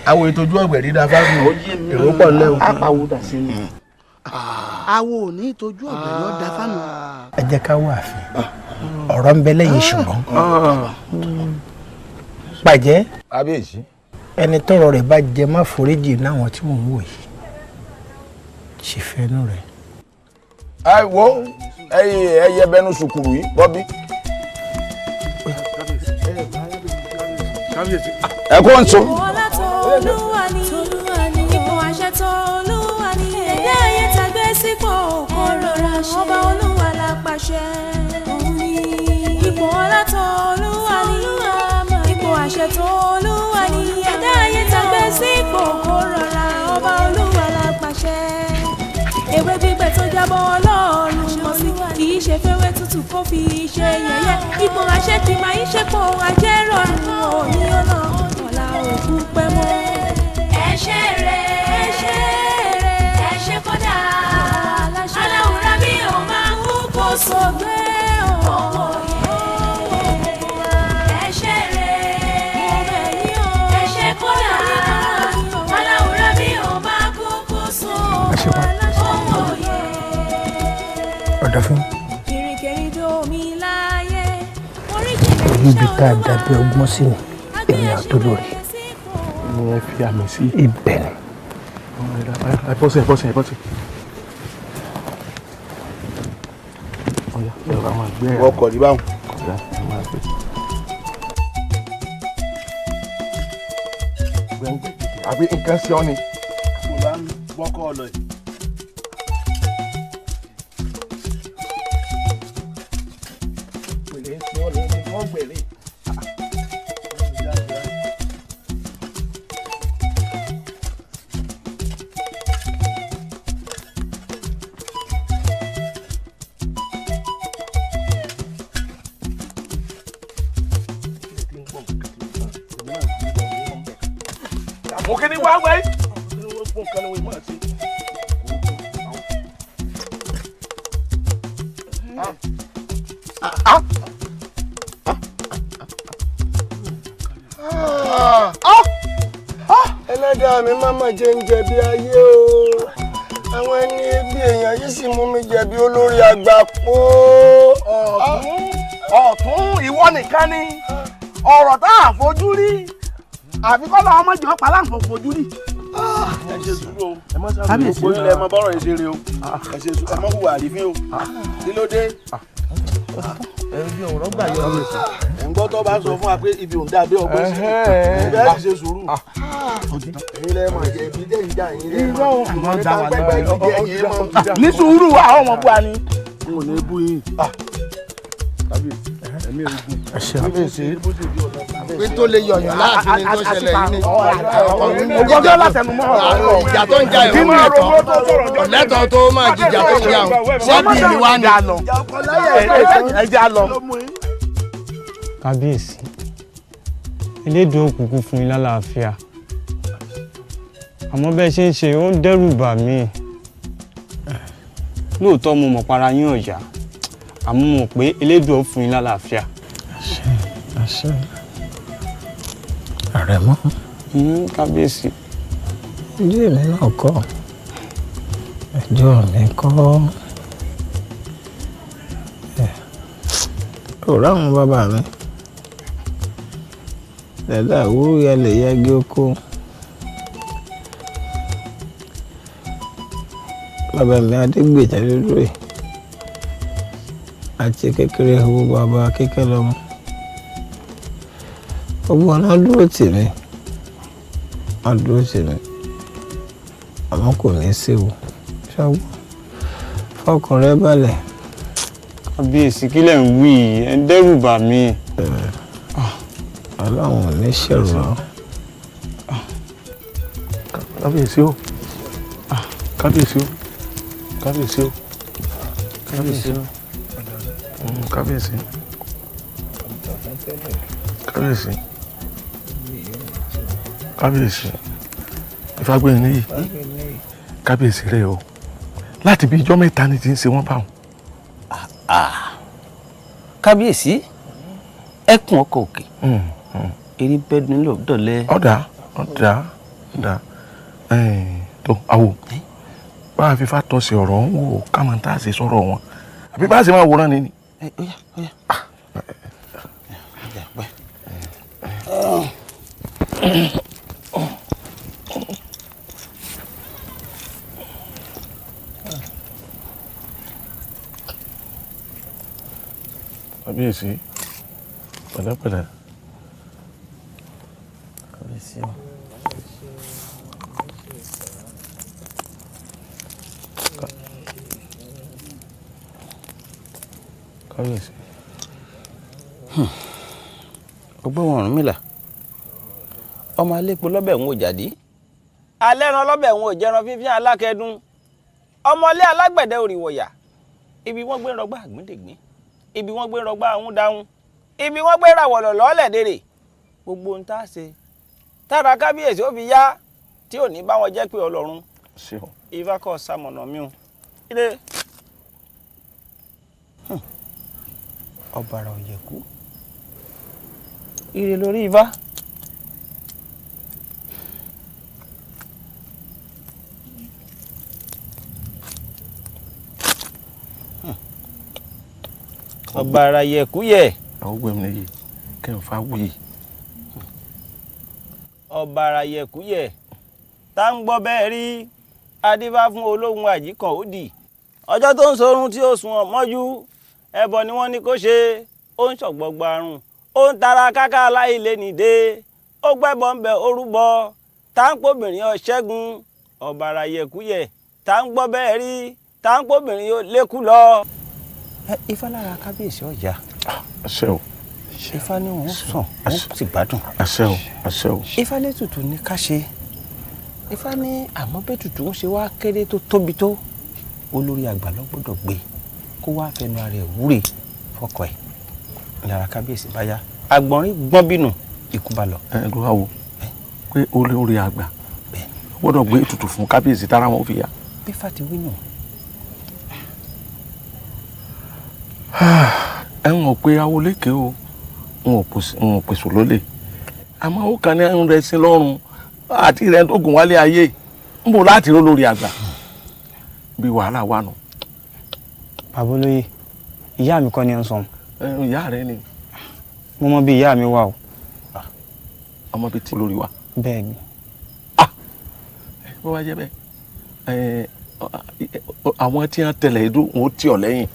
Àwọn ètò ojú ọ̀gbẹ̀ dídá fáwọn èrò pọ̀ lẹ́wọ̀. Apàwùdà sí ni. Àwo ò ní ìtọ́jú ọ̀gbẹ̀ yóò da fáwọn. Ẹ jẹ́ ká wà àfin, ọ̀rọ̀ ń bẹ lẹ́yìn ṣùgbọ́n. Pàjẹ́. Kábíyèsí. Ẹni tọ́rọ̀ rẹ̀ bá jẹ má foríjì láwọn tí mò ń wò yìí, ṣe fẹ́nu rẹ̀. Ẹ wo ẹyẹ bẹnu sùkúrù yìí bọ́bí. Ẹ kó ń so. Ọlá t'Olúwa ni, ipò àṣẹ t'Olúwa ni, ẹ̀dá ayé ta gbé sípò kó rọra ṣe. Ọba Olúwa la pàṣẹ. Ipò ọlá t'Olúwa ni, ipò àṣẹ t'Olúwa ni, ẹ̀dá ayé ta gbé sípò kó rọra. Ọba Olúwa la pàṣẹ. Ewé gbígbẹ tó jábọ́ Ọlọ́run mọ̀ sí, kì í ṣe fẹ́wé tútù kó fi ṣe yẹ̀yẹ́. Ipò àṣẹ kì máa ń ṣepò ajé rọrùn òní ọ̀nà ọ̀la òkú pẹ́ mọ́. Ẹ̀ṣẹ̀ rẹ̀, ẹ̀ṣẹ̀ rẹ̀, ẹ̀ṣẹ̀ kódà aláwòrán bí òun máa ń kó sọgbẹ́ ọ̀wọ́ yẹn. Ẹ̀ṣẹ̀ rẹ̀, ẹ̀ṣẹ̀ kódà aláwòrán bí òun máa kó sọgbẹ́ ọ̀wọ́ yẹn. Ọ̀dọ̀fin. Ìrìnkèrindò mi láyé, Orí ibi tá a dàbí ọgbọ́n sí ni èmi àtolórí. Ni ẹ fi àmì sí. Ibẹ̀ ni. Ẹ bọ́sẹ̀, bọ́sẹ̀, bọ́sẹ̀. Ọkọ̀ rí báwọn. Àbí nǹkan ṣe ọ́ ni. Kò bá ń wọ́kọ́ ọ lọ yìí. Wèrè ń sin ọ́ lórí ọgbẹ̀rẹ̀. Mo kí ni wá wáyé. Ẹlẹ́dàá mi má mà jẹ́ ń jẹ̀bi ayé o, àwọn ẹni bí èèyàn yìí sì mú mi jẹ̀bi olórí àgbà pọ̀. Ọ̀tún ìwọ nìkan ni ọ̀rọ̀ tá a fojú rí, àfi kọ́ làwọn ọmọ jọ pàlàǹfò fojú rí. Ẹ ṣe sùúrù o, ẹ má sábà gbogbo ilẹ̀ ẹ mọ bọ́rọ̀ ẹ ṣe rè o, ẹ ṣe sùúrù, ẹ má hùwà àrífín o, kí ló dé? Ẹbí ọ̀rọ̀ gbà yọ. Ẹ̀ ń gbọ́ tó bá sọ fún wa pé ibi òun dàbí ọgbọ́n sí i, bẹ́ẹ̀ sì ṣe sùúrù. Ẹ̀yin lẹ́ mọ̀ jẹ́ ibi jẹ́ ìjà ẹ̀yin lẹ́ mọ̀ gbẹ́gbẹ́ ìjẹ́ ẹ̀yin mọ̀. Ní sùúrù àwọn ọmọ bua ni. N ò ní bú yín. Ẹ̀mí ogun. Pé tó lè yọ̀yàn láàfin ni tó ṣẹlẹ̀ yìí ni. Ọgọ́jọ́ látẹnumọ́ ọ̀rọ̀. Ìjà tó ń jà ìwọ̀n lẹ́tọ̀ lẹ́tọ̀ tó máa jìjà tó ń jà òun ṣẹ́bi ni wá ni. Ẹ jẹ́ á lọ. Kábíyèsí, elédùn òkùnkùn fún yín lálàáfíà, àmọ́ bẹ́ẹ̀ ṣe ń ṣe ó ń dẹ́rù bà mí. Lóòótọ́ mo mọ̀ para yín ọ̀yà, àmọ́ mo mọ̀ pé elédùn ó fún yín lálàáfíà. Àṣẹ Àrẹ̀mọ. Kábíyèsí. Ojú èmi náà kọ́, ẹjọ́ mi kọ́. Ò ráwọn bàbá mi dàda àwúrú yalẹ̀ yagi oko. Bàbá mi Adégbèjà dúdú rè àti kékeré owó bàbá kékeré lọ́mọ. Gbogbo ọ̀nà dúró tì mí, wọ́n dúró tì mí, àmọ́ kò ní í séwu. Ṣọ́gbọ́n fọkàn rẹ balẹ̀. Kábíyèsí, kí lẹ̀ ń wí yìí? Ẹ ń dẹ́rù bà mí. Ọlọ́run ò ní ṣẹ̀rù ọ́. Kábíyèsí o, kábíyèsí o, kábíyèsí o, kábíyèsí o, kábíyèsí, kábíyèsí, kábíyèsí, Ifágbéni níyì, kábíyèsí rẹ o, láti bí ijọ́ mẹ́ta ni ti ń ṣe wọ́n báwọn. Kábíyèsí, ẹkùn ọkọ̀ òkè eré bẹ́ẹ̀dùn nílò dọ̀lẹ́. Ọ̀dà ọ̀dà ọ̀dà tó àwò bá a fi fàtọ́sí ọ̀rọ̀ ń wò ká máa tá a ṣe sọ̀rọ̀ wọn àbí bá a ṣe máa wòran ni. Kábíyèsí, pẹ̀lẹ́pẹ̀lẹ́. Kábíyèsí o. Kábíyèsí. Ọgbọ́n wọn Ọ̀rúnmìlà, ọmọ alépo lọ́bẹ̀ ń wò jáde, alẹ́ran lọ́bẹ̀ ń wò jẹran fífín alákẹ́dùn, ọmọlé alágbẹ̀dẹ òrìwọ̀yà, ibi wọ́n gbé rọgbà àgbíndègbín, ibi wọ́n gbé rọgbà àwọn dáhùn, ibi wọ́n gbé ràwọ̀lọ̀ lọ́ọ̀lẹ̀ dèrè. Gbogbo ohun tá a ṣe tára kábíyèsí ó fi yá tí ò ní bá wọn jẹ́ pé Ọlọ́run Ifá kọ́ sàmọ̀nà mi o. Ire ọ̀bàrà òyẹ̀kú, ire lórí Ifá. Ọ̀bàrà yẹ̀kúyẹ̀. Àwọn gbẹ̀mí nìyí kẹ́ ń fa wuyì. Ọ̀bàrà yẹ̀kúyẹ̀ tá ń gbọ́ bẹ́ẹ̀ rí adífá fún olóhùn àjíkàn òdì, ọjọ́ tó ń sorun tí ó sùn ọ̀mọ́jú, ẹbọ ni wọ́n ní kó ṣe, ó ń ṣọ̀gbọ̀gbọ̀ àrùn, ó ń tara káká aláìlé nìde, ó gbẹ́bọ ń bẹ orúbọ, Tá ń pòbìnrin ọ̀ṣẹ́gun ọ̀bàrà yẹ̀kúyẹ̀, tá ń gbọ́ bẹ́ẹ̀ rí, tá ń pòbìnrin lékú lọ. Ifá lára kábíyèsí ọ̀yà. Àṣẹ o. Ifá ní òun sàn, òun sì gbádùn. Àṣẹ o, àṣẹ o. Ifá létùtù ní ká ṣe. Ifá ní àmọ́ bẹ́tùtù ń ṣe wá kéré tó tóbi tó, olórí àgbà ló gbọ́dọ̀ gbé kó wá fẹnu ara ẹ̀ wúre fọkọ ẹ̀. Lára kábíyèsí bá yá, àgbọ̀nrín gbọ́n bínú, ikú bá lọ. Ẹ ló wá wo pé olórí àgbà gbọ́dọ̀ gbé ètùtù fún kábíyèsí tára wọn fi yá. Bí fati wí nù. Ẹ ń wọ̀ pé awolékè o, n ò pèsè lólè, àmọ́ ó kàn ní ń rẹ sí lọ́rùn àti rẹ tó gùn wálé ayé ń bò láti ró lórí àgbà bí wàhálà wà nù. Bàbá olóyè, ìyá mi kọ́ ni ẹ ń sọ. Ìyá rẹ ni. Mo mọ bí ìyá mi wà o. Ọmọ bíi tí olórí wa. Bẹ́ẹ̀ ni. Bó bá jẹ́ bẹ́ẹ̀, àwọn tí wọ́n tẹ̀lé idú wọn ó tì ọ́ lẹ́yìn,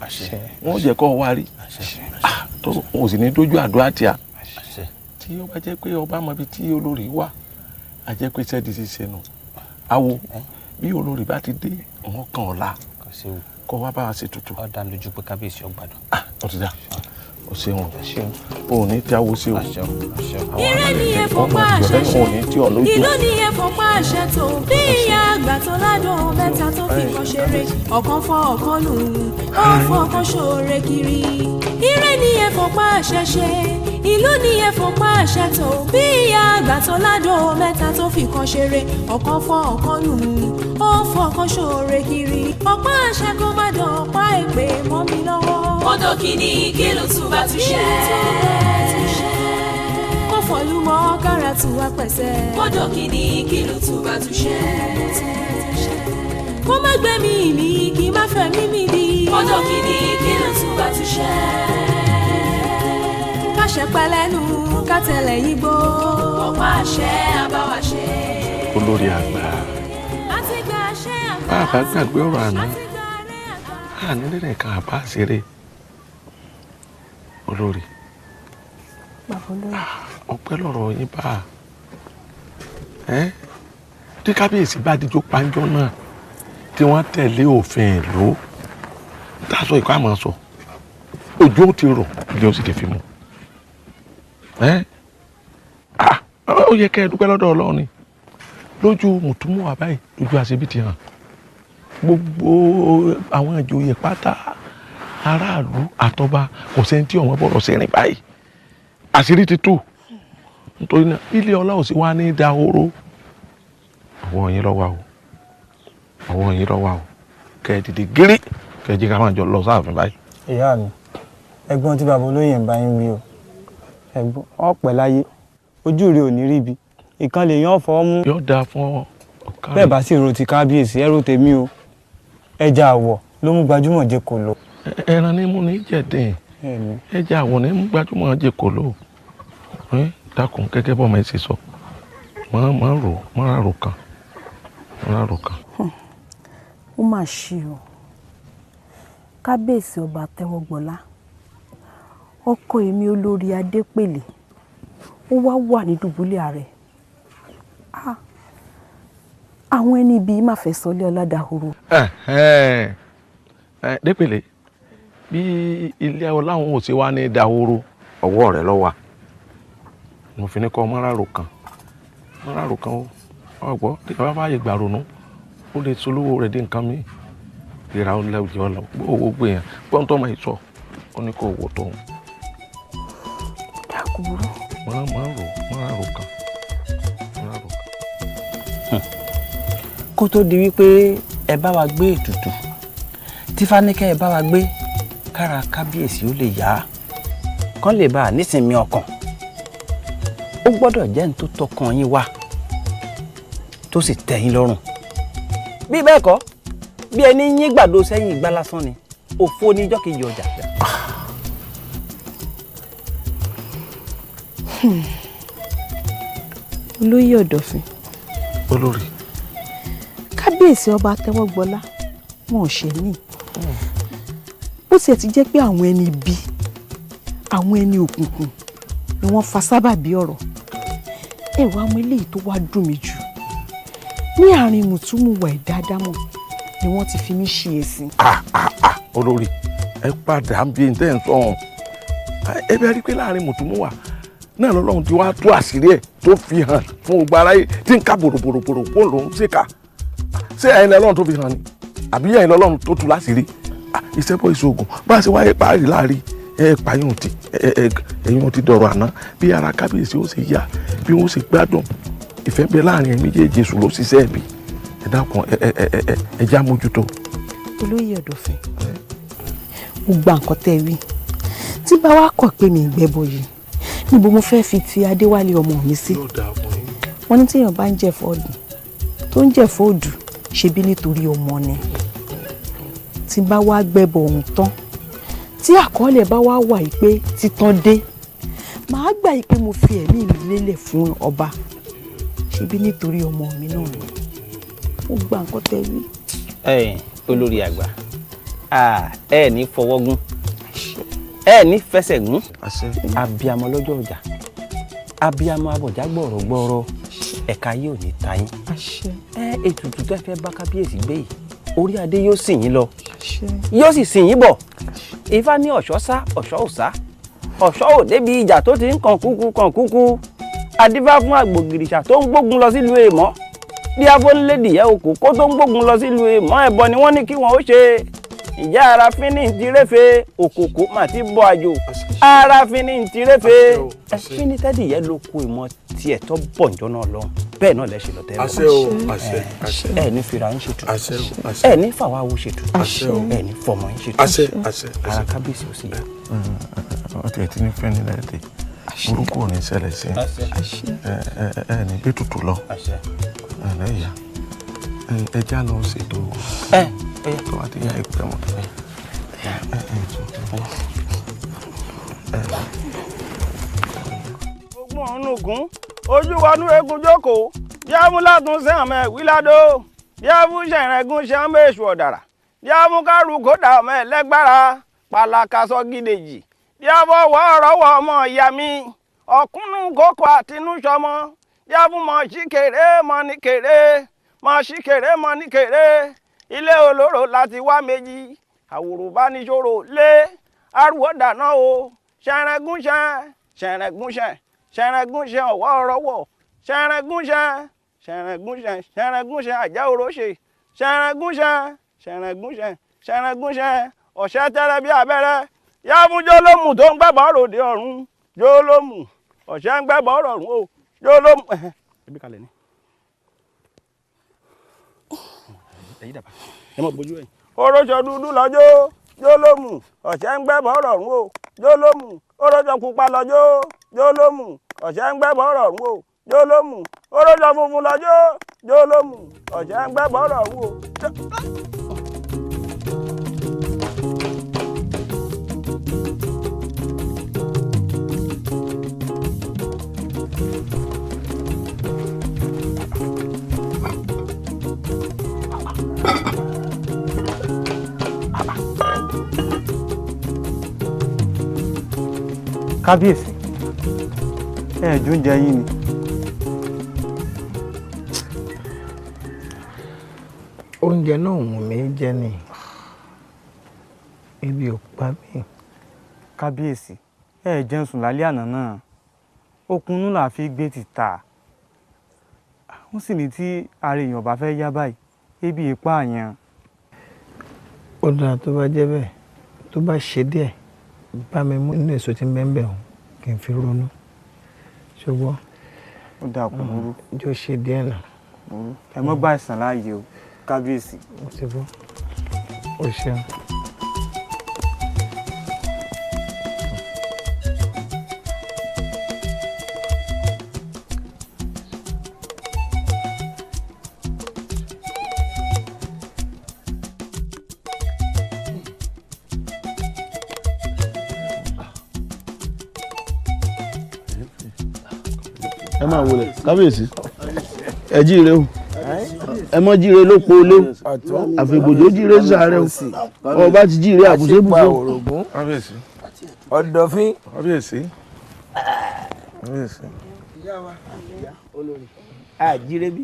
wọn ó jẹ́ kó wá rí, tó wọn ò sì ní dójú àdúrà tíà. Tí ó bá jẹ́ pé ọba mọ ibi tí olórí wà, a jẹ́ pé sẹ́ẹ̀dì ṣiṣẹ́ nù. Awo bí olórí bá ti dé, wọn kàn ọ́ la kó wá bá wa ṣe tutù. Ó dá lójú pé kábíyèsí ó gbádùn. Ó ti dá, o ṣeun, o ní tí a wo sí o. Ire ni ẹ̀fọ́ pa àṣẹ ṣe, ìlú ni ẹ̀fọ́ pa àṣẹ tó, bí ìyá àgbà tó ládùn mẹ́ta tó fi kan ṣeré, ọ̀kan fọ́ ọ̀kan lù ú, ó fọ́ ọ̀kan ṣoore kiri. Ire ni ẹ̀fọ́ pa àṣẹ ṣe, ìlú ni ẹ̀fọ́ pa àṣẹ tó, bí ìyá àgbà tó ládùn mẹ́ta tó fi kan ṣeré, ọ̀kan fọ́ ọ̀kan lù ú, ó fọ́ ọ̀kan ṣoore kiri. Ọ̀pá àṣẹ kó má dán ọ̀pá èpè mọ́ mi lọ́wọ́. Odò kìíní kí ló tún bá tún ṣe? Kó fọlú mọ́ kára tù wá pẹ̀sẹ̀. Odò kìíní kí ló tún bá tún ṣe? Kó má gbẹ̀mí mi kí má fẹ̀mí mi di. Odò kìíní kí ló tún bá tún ṣe? Káṣẹ pẹlẹ́nu ká tẹ̀lé yín gbó. Ọ̀pá àṣẹ àbáwá ṣe. Olórí àgbà, bàbá gbàgbé ọ̀rọ̀ àná, àní lẹ́rìn kan àbá ṣeré. Olórí, ọpẹ́ lọ́rọ̀ yín bá ẹ tí kábíyèsí bá díjọ panjọ náà tí wọ́n tẹ̀lé òfin ìlú tá a sọ ìkọ́ àmọ́ sọ òjò ti rọ̀ ilé ó sì ti fi mú ẹ. Ó yẹ kẹ́ ẹ dúpẹ́ lọ́dọ̀ Ọlọ́run ni lójú mùtúmù àbáyé lójú àṣebí ti hàn gbogbo àwọn ìjòyè pátá aráàlú àtọba kò sẹ́ni tí ọ̀wọ́n bọ̀rọ̀ sí rìn báyìí, àṣírí ti tú. Nítorí náà ilé ọlá ò sí wá ní dahoro. Ọwọ́ yín ló wà o, ọwọ́ yín ló wà o, kẹ́ ẹ dìde gírí kẹ́ ẹ jí ká máa jọ lọ sáàfin báyìí. Ìyá mi, ẹ̀gbọ́n tí bàbá olóyè ń bá yín wí o, ẹ̀gbọ́n ọ̀pẹ láyé, ojú rẹ ò ní rí ibi ìkan lè yàn fọ́ mú. Yóò dáa fún ọ. Bẹ́ẹ̀ bá sì ro ti kábíyèsí ẹ ro tèmi o, ẹja àwọ̀ ló mú gbajúmọ̀ jẹ kò lọ. Ẹran ní mú ní jẹ̀dín, ẹja àwọ̀ ní mú gbajúmọ̀ jẹ kò lọ. Dákun gẹ́gẹ́ bọ́ ọmọ ẹ ṣe sọ, má rò má rò kan, má rò kan. Ó mà ṣe o, kábíyèsí ọba Tẹ́wọ́gbọlá, ọkọ èmi olórí Adépèlé, ó wá wà ní dùbúlẹ̀ ààrẹ. Àwọn ẹni ibi má fẹ́ sọlé ọládàhóró. Dépèlé, bí ilé ọláwọn ò ṣe wá ní dahoro, ọwọ́ rẹ̀ ló wà. Mo fi ní kọ́ mọ́ràrò kan, mọ́ràrò kan ó ọgbọ́ tí bàbá fààyè gbà ronú ó lè solówó rẹ̀ dé nǹkan mi ìra ọlẹ́jọ́ ọlọ́ owó gbé yẹn gbọ́n tó máa sọ ó ní kó wò tó. Dákúrú. Mọ́ràrò kan, mọ́ràrò kan. Kó tó di wípé ẹ bá wa gbé ètùtù tí Fáníkẹ́ ẹ bá wa gbé kára kábíyèsí ó lè yá kán lè bá a nísinmi ọkàn, ó gbọ́dọ̀ jẹ́ ní tó tọkàn yín wá tó sì tẹ́ yín lọ́rùn. Bí bẹ́ẹ̀ kọ́, bí ẹni yín gbàdo sẹ́yìn ìgbà lásán ni òfo ní ijọ́ kejì ọjà. Olóyè Ọ̀dọ̀fin. Olórí. Kábíyèsí ọba Tẹ́wọ́gbọlá wọn ò ṣe mí. Bó tiẹ̀ ti jẹ́ pé àwọn ẹni ibi, àwọn ẹni òkùnkùn ni wọ́n fa sábàbí ọ̀rọ̀. Ẹ wá mọ eléyìí tó wá dùn mí jù. Ní àárín mùtúmùwà ẹ̀dá dámọ̀ ni wọ́n ti fi mí ṣe ẹ̀sín. Olórí, ẹ padà ń bí ntẹ́ ń sọ ọ̀hún. Ẹ bẹ́ẹ̀ rí i pé láàrin mùtúmùwà náà lọ́lọ́run ti wá tú àṣírí ẹ̀ tó fi hàn fún gbogbo aráyé tí ń ká bòròbòròbòrò kó lòún ṣèkà. Ṣé ẹ̀yin lọ́lọ́run tó fi hàn ni àbí ẹ̀yin lọ́lọ́run tó tú láṣìírí? Iṣẹ́ bọ́ ìṣògùn bá a ṣe wáyé páàrí láàrin ẹ pààyàn ti ẹ̀yìn ti dọ̀rọ̀ àná bí ara kábíyèsí ó ṣe yá bí wọ́n ṣe gbádùn ìfẹ́ bẹ láàrin ẹ̀ méjèèjì sùn ló ṣiṣẹ́ ẹ̀bí. Ẹ dákun, ẹ ẹ ẹ ẹ ẹ já mójútó. Olóyè Ọ̀dọ̀fin, mo gba nǹkan tẹ́ ẹ wí. Tí bá wá kọ̀ pé mi ì gbẹ́bọ yìí, níbo mo fẹ́ fi ti Adéwálé ọmọ mi sí? Wọ́n ní téèyàn bá ń jẹ̀fọ́ ọdún tó ń jẹ̀fọ́ òdù, ṣebí nítorí ọmọ ni. Tí bá wá gbẹ́bọ ọ̀hún tán, tí àkọọ́lẹ̀ bá wá wà yìí pé títàn dé, màá gbà yìí pé mo fi ẹ̀mí mi lélẹ̀ fún ọba, ṣebí nítorí ọmọ mi náà ni. Mo gba nǹkan tẹ́ wí. Ẹ olórí àgbà, ẹ ní fọwọ́ gún, ẹ ní fẹsẹ̀ gún. Abiyamọ lọ́jọ́ ọjà, abiyamọ abọ̀já gbọ̀rọ̀gbọ̀rọ̀, ẹ̀ka yóò ní ta yín. Ẹ ètùtù tẹ́ fẹ́ bá kábíyèsí gbé yìí, orí adé yóò sìn yín lọ, yóò sì sìn yín bọ̀. Ifá ní ọ̀ṣọ́ sá, ọ̀ṣọ́ ò sá, ọ̀ṣọ́ ò débi ìjà tó ti ń kàn kúkú kàn kúkú. Adífá fún àgbògìrìṣà tó ń gbógun lọ sílùú èèmọ́, bí afọ́nlédìyẹ okò kó tó ń gbógun lọ sílùú èèmọ́, ẹbọ ni wọ́n ní kí wọ́n ó ṣe. Ìjà ara fínní ti réfe, òkòkò mà ti bọ àjò. Ara fínní ti réfe, ẹ fínní tẹ́dìyẹ ló kó ìmọ̀ tiẹ̀ tó bọ̀ ǹjọ́ náà lọ́hùn. Bẹ́ẹ̀ náà lẹ ṣe lọ tẹ́lẹ̀. Àṣẹ o, àṣẹ, àṣẹ. Ẹ ní fira ń ṣètò, Àṣẹ o, àṣẹ. ẹ ní fàwáwo ṣètò, Àṣẹ o. ẹ ní fọmọ ń ṣètò. Àṣẹ, àṣẹ, àṣẹ. Ara kábíyèsí ò sì yá. Ọ tiẹ̀ ti ní fẹ́ni lẹ́tẹ̀ burúkú ò ní ṣẹlẹ̀ sí ẹ. Ẹ ẹ ní bí tutù lọ ẹ lẹ́yà ẹ já lọ ṣètò tó bá ti yá ìpẹ́ mọ́. Ogun ọ̀nùgún ojú wọnú egun jókòó yámúlátún sẹ́hànmẹ́ wíládó yáfúnṣẹ̀rẹ̀gún sẹ́hànmẹ́ èṣù ọ̀dàrà yáfúnkárù kódà ọmọ ẹlẹ́gbára pàlàkàsọ gídèjì yáfọwọ́ ọ̀rọ̀wọ́ ọmọ ìyá mi ọ̀kúnnú kókó àtinúṣọmọ yáfúnmọ̀ síkèrè mọ́ ní kèrè mọ́ síkèrè mọ́ ní kèrè ilé olóró láti wá méjì àwòrò bá níṣòro lé arúgbó dáná o ṣẹrẹgúnṣẹ ṣẹrẹgúnṣẹ ṣẹrẹgúnṣẹ ọwọ́ ọ̀rọ̀wọ̀ ṣẹrẹgúnṣẹ ṣẹrẹgúnṣẹ ṣẹrẹgúnṣẹ àjá òróṣe ṣẹrẹgúnṣẹ ṣẹrẹgúnṣẹ ṣẹrẹgúnṣẹ ọ̀ṣẹ́ tẹ́rẹ́ bí abẹ́rẹ́ yáfún jólómù tó ń gbẹ́bọ̀ ròde ọ̀run jólómù ọ̀ṣẹ́ ń gbẹ́bọ̀ rọ̀run o jólómù. Ẹbí kalẹ̀ ni ẹ̀yí dàbà ẹ mọ̀ bójú ẹ̀yìn. Oróṣọ dúdú lọ́jọ́ jólómù ọ̀ṣẹ́ ń gbẹ́bọ̀ rọ̀run o jólómù oróṣọ pupa lọ́jọ́ jólómù ọ̀ṣẹ́ ń gbẹ́bọ̀ rọ̀run o jólómù oróṣọ funfun lọ́jọ́ jólómù ọ̀ṣẹ́ ń gbẹ́bọ̀ rọ̀run o. Kábíyèsí, ẹ ẹ jóúnjẹ yín ni. Oúnjẹ náà wù mí jẹ ni, ebi ò pa mí. Kábíyèsí, ẹ ẹ jẹun sùn lálẹ́ àná náà, okùnú là fi gbé tìta, wọ́n sì ní tí ara èèyàn bá fẹ́ yá báyìí, ebi ìpa àyàn. Ó dáa, tó bá jẹ́ bẹ́ẹ̀, tó bá ṣe díẹ̀, bá mi mú inú èso tí ń bẹ́ẹ̀ bẹ́ẹ̀ hàn kí n fi ronú, ṣùgbọ́n. Ó dáa, kò burú. Jọ ṣe díẹ̀ náà. Burú, ẹ mọ́ gbà ìsàn láàyè o, kábíyèsí. Mo ti bọ́, o ṣeun. Ẹ máa wọlé kábíyèsí, ẹ jíire o, ẹ mọ jíire ló po lé o, àfìgbòjò jíire sàárẹ o, ọba ti jíire àbùsébùsọ. Kábíyèsí. Ọ̀dọ̀fín. Kábíyèsí. Kábíyèsí. Ìyá wa olórí àjíire bí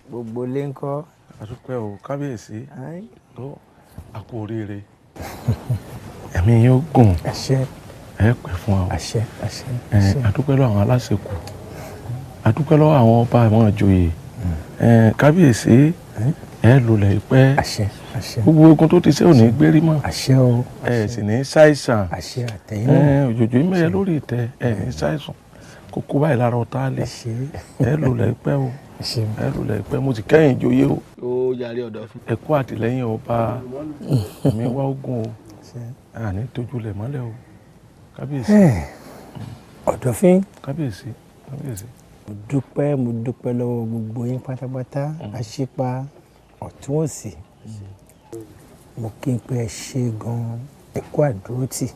gbogbo lè ń kọ́. Àdúpẹ́ o kábíyèsí, tó a kú oríire, ẹ̀mí yóò gùn, ẹ pẹ́ fún wa. Àṣẹ, àṣẹ. Àdúpẹ́ lọ́wọ́ àwọn aláṣekù, àdúpẹ́ lọ́wọ́ àwọn ọba, àwọn ìjòyè. Kábíyèsí, ẹ lulẹ̀ pẹ́, gbogbo ogun tó ti ṣe ò ní gbérí mọ́, ẹ sì ní ṣàìsàn, òjòjò mẹ́yẹ lórí ìtẹ́, ẹ ní ṣàìsàn kókó báyìí lára ọ̀tá lè. Ẹ lulẹ̀ pẹ́ o, ẹ lulẹ̀ pẹ́. Mo ti kẹ́yìn ìjòyè o. Ó yàrá ọ̀dọ̀ fún. Ẹ kú àtìlẹ́yìn ọba mi wá ogun o, àní tójúlẹ̀ mọ́lẹ̀ o kábíyèsí. Ọ̀dọ̀fín. Kábíyèsí, kábíyèsí. Mo dúpẹ́, mo dúpẹ́ lọ́wọ́ gbogbo yín pátápátá, àṣepa ọ̀tún òsì. Mo kí n pé ẹ ṣe gan-an, ẹ kú àdúrótì.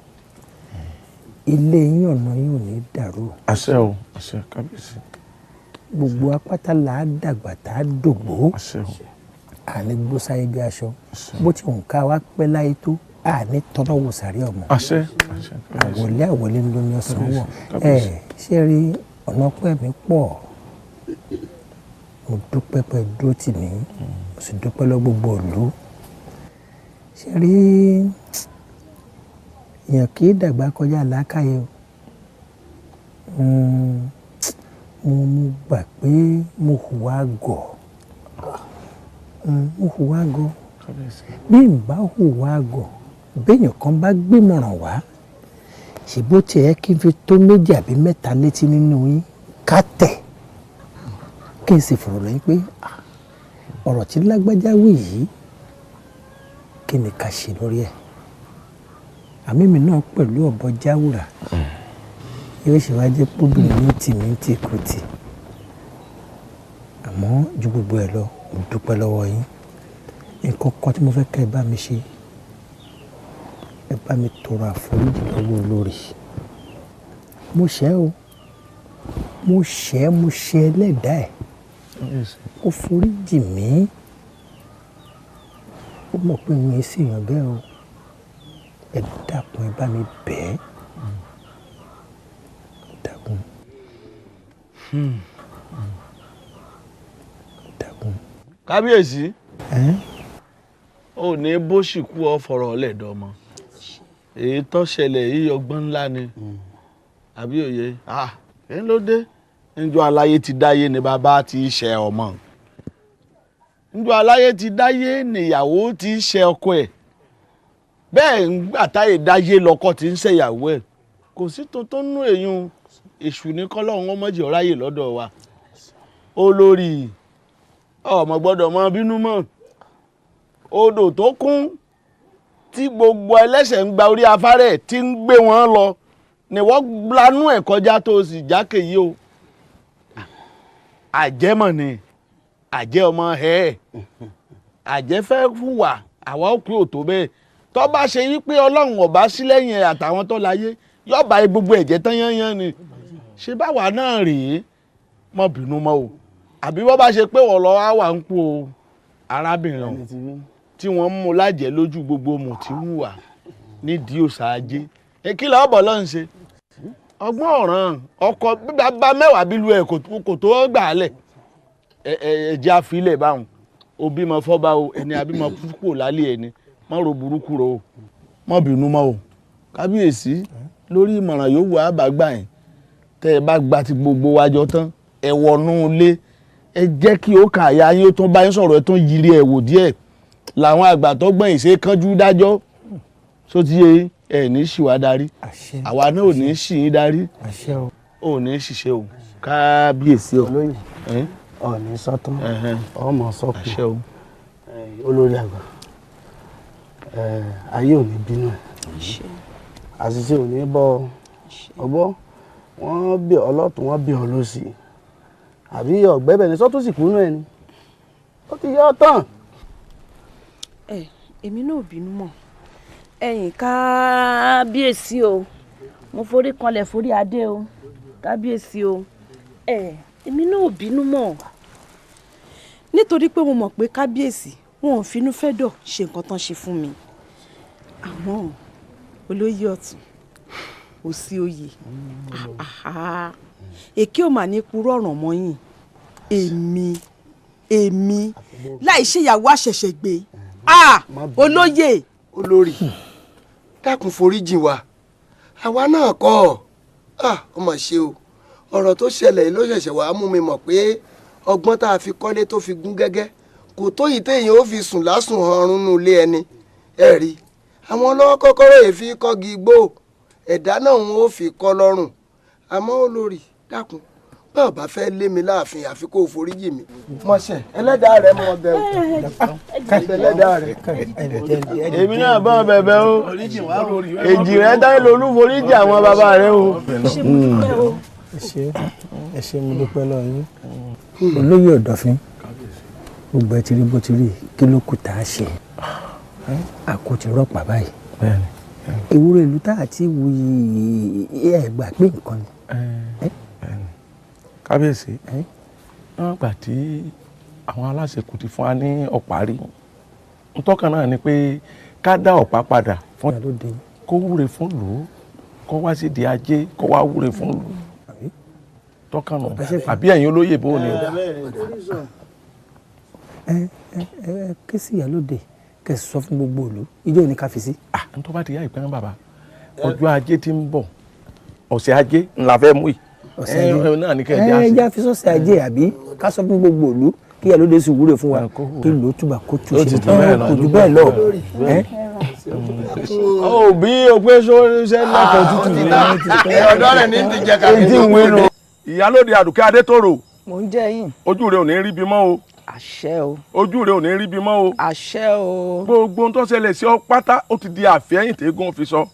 Ilé yín, ọ̀nà yín ò ní dàrú. Àṣẹ o, àṣẹ kábíyèsí. Gbogbo apáta là á dàgbà tá a dògbó. Àṣẹ o. Àní gbósáyé bí aṣọ. Bó ti hùn ká wá pẹ́ láyé tó, àní tọ́nà wò sàrí ọmọ. Àṣẹ, àṣẹ. Àwọlé àwọlé ń lómi ọ̀sán wọ̀. Ẹ ṣé rí ọ̀nà pẹ́ mi pọ̀. Mo dúpẹ́ pẹ́ dúró tì mí, mo sì dúpẹ́ lọ gbogbo ìlú. Ṣé rí, èèyàn kì í dàgbà kọjá làákàyè o. Mo gbà pé mo hùwà gọ̀. Mo hùwà gọ̀. Bí n bá hùwà gọ̀, béèyàn kan bá gbìmọ̀ràn wá, ṣe bó tiẹ̀ kí n fi tó méjì àbí mẹ́ta létí nínú yín ká tẹ̀, kí n sì fọ̀rọ̀ lọ́yìn pé ọ̀rọ̀ tí lágbájá wí yìí, kí ni ká ṣe lórí ẹ̀? Àmì mi náà pẹ̀lú ọ̀bọ jáwùrà yóò ṣe wá jẹ́ póbìnrin ní tìmí tí kò tì. Àmọ́ ju gbogbo ẹ̀ lọ, mo dúpẹ́ lọ́wọ́ yín. Nǹkan kan tí mo fẹ́ kẹ́ ẹ bá mi ṣe, ẹ bá mi tọrọ àforíjì lọ́wọ́ olórí. Mo ṣẹ̀ o, mo ṣẹ̀, mo ṣẹ̀ ẹlẹ́dàá ẹ̀, kó foríjì mí. Ó mọ̀ pé mi sì yàn bẹ́ẹ̀ o. Ẹ dákun, ẹ bá mi bẹ̀ ẹ́. Dákun. Dákun. Kábíyèsí, ò ní bó sì kú ọ fọ̀rọ̀ ọ̀lẹ́dọ̀ mọ́. Èyí tó ṣẹlẹ̀ yìí, ọgbọ́n ńlá ni, àbí òye kí ló dé? Njọ́ aláyé ti dáyé ni bàbá ti ṣe ọmọ, njọ́ aláyé ti dáyé nìyàwó ti ṣe ọkọ ẹ̀, bẹ́ẹ̀ ńgbà táyé dáyé lọ́kọ ti ń ṣèyàwó ẹ̀. Kò sí tuntun nú èyún. Èṣù ní kọ́lọ́hún ọmọdé ọ̀ráyè lọ́dọ̀ wa. Olórí, ọmọ gbọ́dọ̀ mọ bínú mọ́. Odò tó kún tí gbogbo ẹlẹ́ṣẹ̀ ń gba orí afárẹ̀ tí ń gbé wọn lọ ni wọ́n lanú ẹ̀ kọjá tó sì jákè yìí o. Àjẹmọ̀ ni àjẹ ọmọ ẹ̀, àjẹ fẹ́ hùwà àwa ó kú òtó bẹ́ẹ̀. Tó bá ṣe wípé Ọlọ́run ọba sí lẹ́yìn ẹ̀ àtàwọn tó láyé, yóò bá gbogbo ẹ̀jẹ̀ tán yányán ni. Ṣé báwa náà rèé, mọ́ bínú mọ́ o. Àbí wọ́n bá ṣe pé wọ́n lọ wá wà ń kú o, arábìnrin ọ̀hún tí wọ́n ń mú lájẹ̀ lójú gbogbo mùtíwùwà nídìí òòṣà ajé, kí lọ́ọ́ bọ̀ lọ́n ṣe ọgbọ́n ọ̀ràn ọkọ̀ bàbá mẹ́wàá bílù ẹ̀ kò tó gbà á lẹ̀. Ẹ̀jẹ̀ àfilẹ̀ báwọn òbí mọ fọ́ba o, ẹni àbímọ kúkú lálẹ́ ẹni mọ́ ro burúkú ro o, mọ́ bínú mọ́ o. Kábíyèsí, lórí ìmọ̀ràn yòówù àbágbà yẹn, tẹ́ ẹ bá gba ti gbogbo wa jọ tán, ẹ wọnú ilé, ẹ jẹ́ kí ó kà ya yín, ó tún bá yín sọ̀rọ̀, ẹ tún yiri ẹ̀ wò díẹ̀. Làwọn àgbà tó gbọ́n ìṣe kánjú dájọ́ só ti yé. Ẹ ní ṣì wá darí, àwa náà ò ní ṣì yín darí, ò ní ṣìṣe o kábíyèsí o. Ọ̀ní sọ́tún ọmọ sọ́kù, olórí àgbà, ayé ò ní bínú ẹ̀, àṣìṣe ò ní bọ́ ọgbọ́. Wọ́n bí ọlọ́tún, wọ́n bí ọ lọ́sì, àbí ọ̀gbẹ́bẹ̀ ní sọ́tún sì kúnú ẹ̀ ni ó ti yọ ọ́ tán. Ẹ èmi náà ò bínú mọ́ ẹ̀yin kábíyèsí o, mo forí kanlẹ̀ forí adé o kábíyèsí o. Ẹ èmi náà ò bínú mọ́, nítorí pé mo mọ̀ pé kábíyèsí wọn ò finú fẹ́ dọ̀ ṣe nǹkan tán ṣe fún mi. Àmọ́ olóyè ọ̀tún, òsì oyè. Èké ò mà ní purọ́ ọ̀ràn mọ́ yín. Èmi láì ṣèyàwó àṣẹ̀ṣẹ̀ gbé. Olóyè. Olórí, dákun foríjìn wa, àwa náà kọ́ ọ ọmọ ṣe o. Ọ̀rọ̀ tó ṣẹlẹ̀ ló ṣẹ̀ṣẹ̀ wàá mú mi mọ̀ pé ọgbọ́n tá a fi kọ́lé tó fi gún gẹ́gẹ́ kò tó yìí téèyàn ó fi sùn lásùn ọrùn nù ilé ẹni. Ẹ rí àwọn ọlọ́wọ́ kọ́kọ́rọ́ yìí fi kọ́gi igbó, ẹ̀dá náà wọn ó fi kọ́ lọ́rùn. Àmọ́ olórí, dákun, bá ò bá fẹ́ lé mi láàfin àfi kó o foríjì mi. Mọ̀ṣẹ̀ ẹlẹ́dàá rẹ mọ̀ bẹ́ẹ̀ ẹlẹ́dàá rẹ. Èmi náà bá bẹ̀bẹ̀ o, èjì rẹ táyé lolú foríjì àwọn bàbá rẹ o. Ẹ ṣé, mo dúpẹ́ lọ́wọ́ yín. Olóyè Ọ̀dọ̀fin, gbogbo ẹ ti rí bó ti rí, kí ló kù tá a ṣe? Àkótí rọ́pàá báyìí. Ìwúrò ìlú tá a ti wuyì ẹ gbà pé nǹkan ni. Kábíyèsí, wọ́n gbà tí àwọn aláṣẹ kò ti fún wa ní ọ̀pá rí, ntọ́kàn náà ni pé ká dá ọ̀pá padà fún kó wúre fún lù ú, kó wá sí di ajé, kó wá wúre fún lù ú, tọ́kàn nù. Àbí ẹ̀yin olóyè bó ni o. Ẹ ẹ ké sí ìyálóde kẹ sọ fún gbogbo ìlú ijó ní ká fi sí. Ntọ́ bá ti yá ìpẹ́rẹ́ bàbá, ọjọ́ ajé ti ń bọ̀, ọ̀sẹ̀ ajé ńlá fẹ́ mú yìí. Ọ̀sẹ̀ ajé náà ní kẹ́ ẹ já fi sọ́sẹ̀ ajé, àbí ká sọ fún gbogbo ìlú kí ìyálóde sì wúre fún wa, kí ìlú túbà kó tù sí kò jù bẹ́ẹ̀ lọ. Ó bí o pé ṣe lẹ́kọ̀ọ́ tútù ní ọ̀dọ́ rẹ̀ ní ti jẹ kàkí tí ń wénu. Ìyálóde Àdùkẹ́ Adétòrò. Mò ń jẹ́ yín. Ojú rẹ ò ní rí bí mọ́ o. Àṣẹ o. Ojú rẹ ò ní rí bí mọ́ o. Àṣẹ o. Gbogbo ohun tó ṣẹlẹ̀ sí ọ pátá ó ti di àfẹ́yìn tẹ́gùn fi sọ.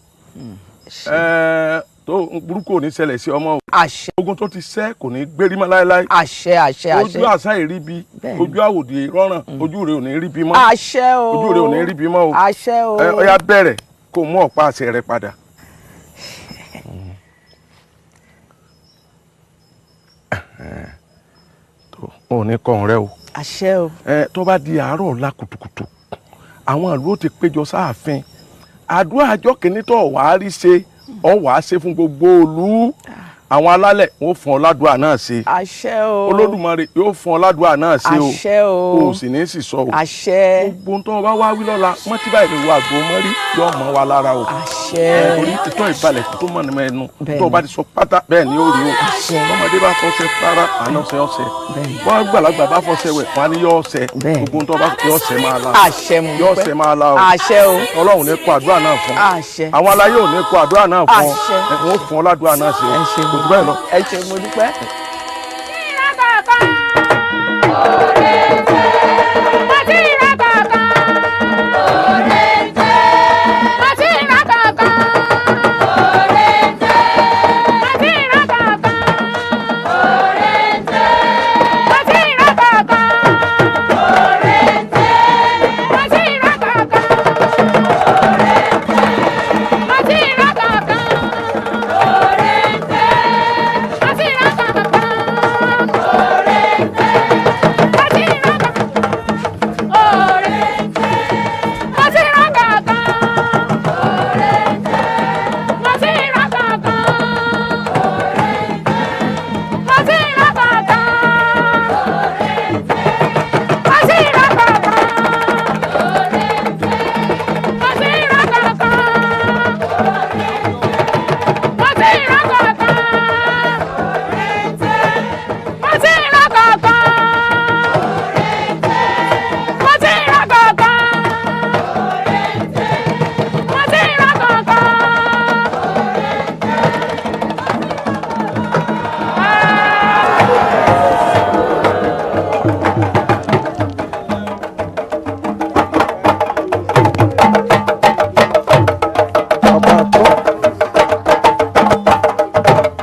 Tó burúkú ò ní ṣẹlẹ̀ sí ọmọ o. Àṣẹ. Ogun tó ti ṣẹ́ kò ní gbérí mọ́ láéláé. Àṣẹ àṣẹ àṣẹ. Ojú àṣà ìríbi, ojú àwòdì rọ́ràn, ojú rẹ ò ní rí bí mọ́. Àṣẹ o. Ojú rẹ ò ní rí bí mọ́ o. Àṣẹ o. Ó yá bẹ̀rẹ̀ kó mú ọ̀pá àṣẹ rẹ padà. Ò ní kọ́ ọ̀rẹ́ o. Àṣẹ o. Tó bá di àárọ̀ ọ̀la kùtùkùtù, àwọn ìlú ó ti péjọ sáàfin. Àdúrà àjọ kìíní tó wàá rí ṣe, ọ wàá ṣe fún gbogbo ìlú. Àwọn alálẹ̀ wọ́n fún ọ ládùúà náà ṣe. Àṣẹ o. Olódùmarè yóò fún ọ ládùúà náà ṣe o. Àṣẹ o. O sì ní sì sọ o. Àṣẹ. Gbogbo tó bá wá wí lọ́la, mọ́tí báyìí lè wo àgbo mọ́rí, yóò mọ́ wa lára o. Àṣẹ. Orí títọ́ ìbalẹ̀ tó mọ̀ ní ẹnu. Tó o bá ti sọ pátá bẹ́ẹ̀ ni ó rí o. Àṣẹ. Ọmọdé bá fọṣẹ para, àná ọ̀sẹ̀ ọ̀sẹ̀. Wọ́n gbàlagbà bá fọṣẹ wẹ̀, wọ́n á ní yọ ọ̀sẹ̀. Gbogbo tó bá yọ ọ̀sẹ̀ máa la. Àṣẹ mo Yọ ọ̀sẹ̀ máa la o. Àṣẹ o. Ọlọ́run ní kó àdúrà náà fún. Àṣẹ. Àwọn aláyé ò ní kó àdúrà náà fún. Àṣẹ. Wọ́n fún ọ ládùúrà náà ṣe. Kò jù bẹ́ẹ̀ lọ. Ẹ ṣé mo dúpẹ́.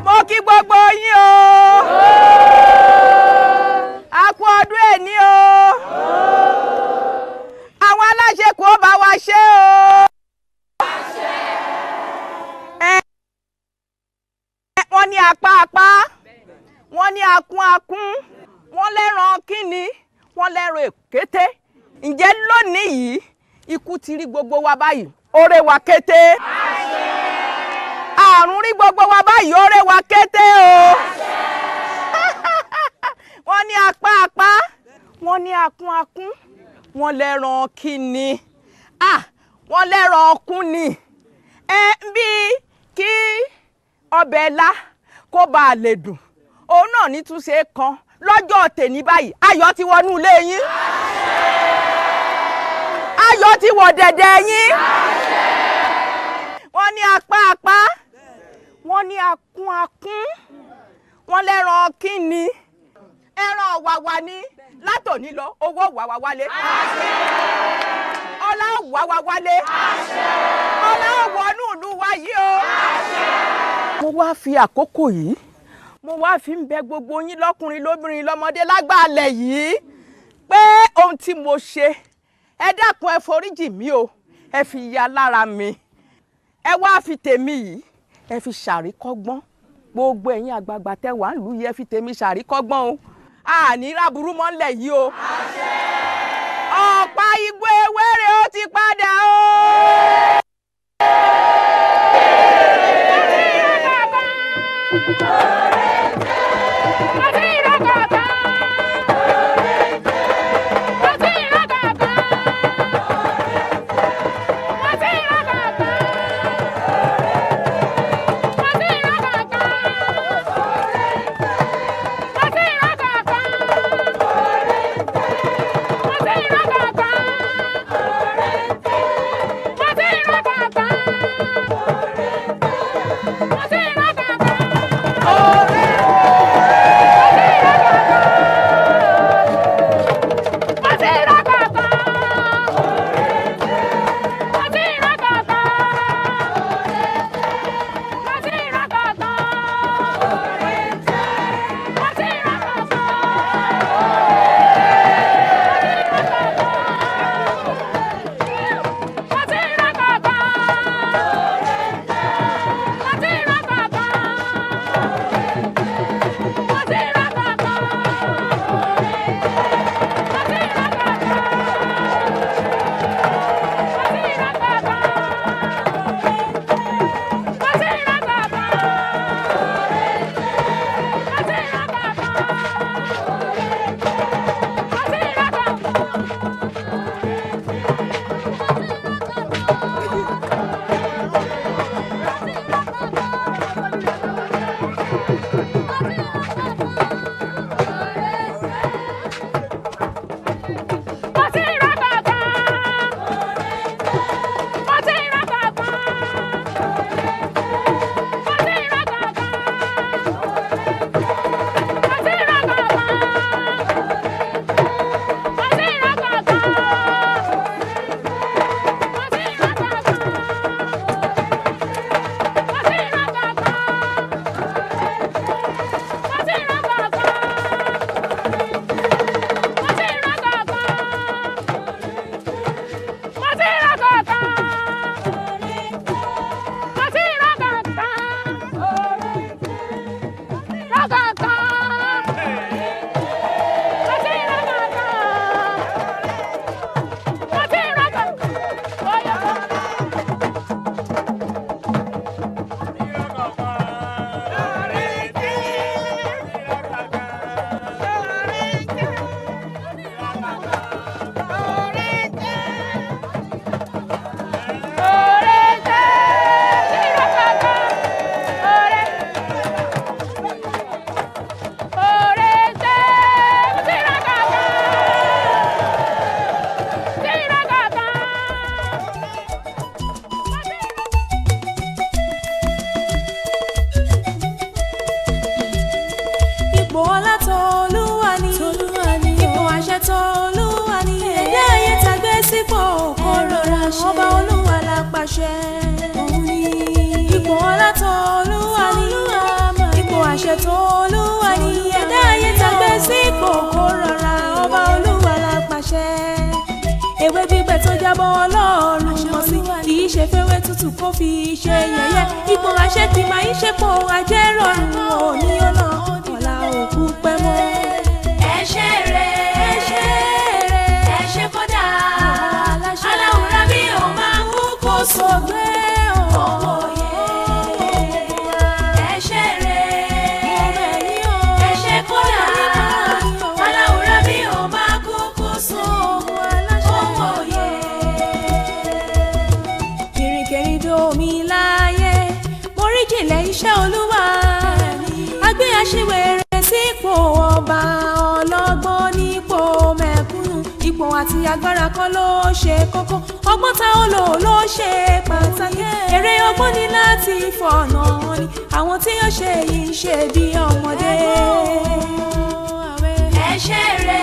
Mo kí gbogbo yín o. A kú ọdún èní o. Àwọn aláṣẹ kò bá wa ṣe o. Ẹ wọ́n ní apá apá, wọ́n ní akún akún, wọ́n lẹ́ran kíni, wọ́n lẹ́ran èkété. Ǹjẹ́ lónìí yìí, ikú ti rí gbogbo wa báyìí, ó ré wa kété. Àrùn rí gbogbo wa báyìí, ó ré wa kété o. Wọ́n ní apá apá, wọ́n ní akún akún, wọ́n lẹ́ran kíni, ah, wọ́n lẹ́ran ọkún ni. Ẹ bí kí ọbẹ̀ ẹ̀la kó bá a lè dùn, òun náà ní túnṣe kan lọ́jọ́ tèní báyìí. Ayọ̀ ti wọnú ilé yín, ayọ̀ ti wọ̀ dẹ̀dẹ̀ yín. Wọ́n ní apá apá, wọ́n ní akún akún, wọ́n lẹ́ran kíni, ẹran wàwà ni. Látòní lọ, owó wàwà wálé, ọlá wàwà wálé, ọlá wọnú ìlú wa yìí o. Mo wá fi àkókò yìí, mo wá fi ń bẹ gbogbo yín lọ́kùnrin lóbìnrin lọ́mọdé lágbàálẹ̀ yìí pé ohun tí mo ṣe, ẹ dákun, ẹ foríjì mí o, ẹ fi ya lára mi, ẹ wá fi tèmi yìí, ẹ fi ṣàríkọ́gbọ́n. Gbogbo ẹ̀yin àgbààgbà tẹ wà ń lù yìí, ẹ fi tèmi ṣàríkọ́gbọ́n o. Àní ráburú mọ́ ńlẹ̀ yìí o. Ọ̀pá igbó ewéré ó ti padà o. Ipò ọlá t'Olúwa ni, ipò àṣẹ t'Olúwa ni. Ẹ̀dá ayé ta gbé sípò kó rọra ṣe, ọba Olúwa la pàṣẹ. Ipò ọlá t'Olúwa ni, ipò àṣẹ t'Olúwa ni. Ẹ̀dá ayé ta gbé sípò kó rọra, ọba Olúwa la pàṣẹ. Ewé gbígbẹ tó jábọ́ Ọlọ́run mọ̀ sí, kì í ṣe fẹ́wé tútù kó fi ṣe yẹ̀yẹ́. Ipò àṣẹ kì máa ń ṣepò ajé rọrùn òní ọ̀nà ọ̀la òkú pẹ́ mọ́. Ẹ ṣé rẹ̀, ẹ ṣé rẹ̀, ẹ ṣé kódà aláwòrán mi ò máa kú kó sọgbẹ́ òye. níṣẹ́ Olúwa. Agbé aṣiwèrè sípò ọba, ọlọ́gbọ́n nípò mẹ̀kúnnù. Ipò àti agbára kọ́ ló ṣe kókó, ọgbọ́n tá ó lò ló ṣe pàtàkì. Èrè ọgbọ́n ni láti fọ̀nà wọn ni àwọn tí yóò ṣe yìí ń ṣe bí ọmọdé. Ẹ ṣe rere.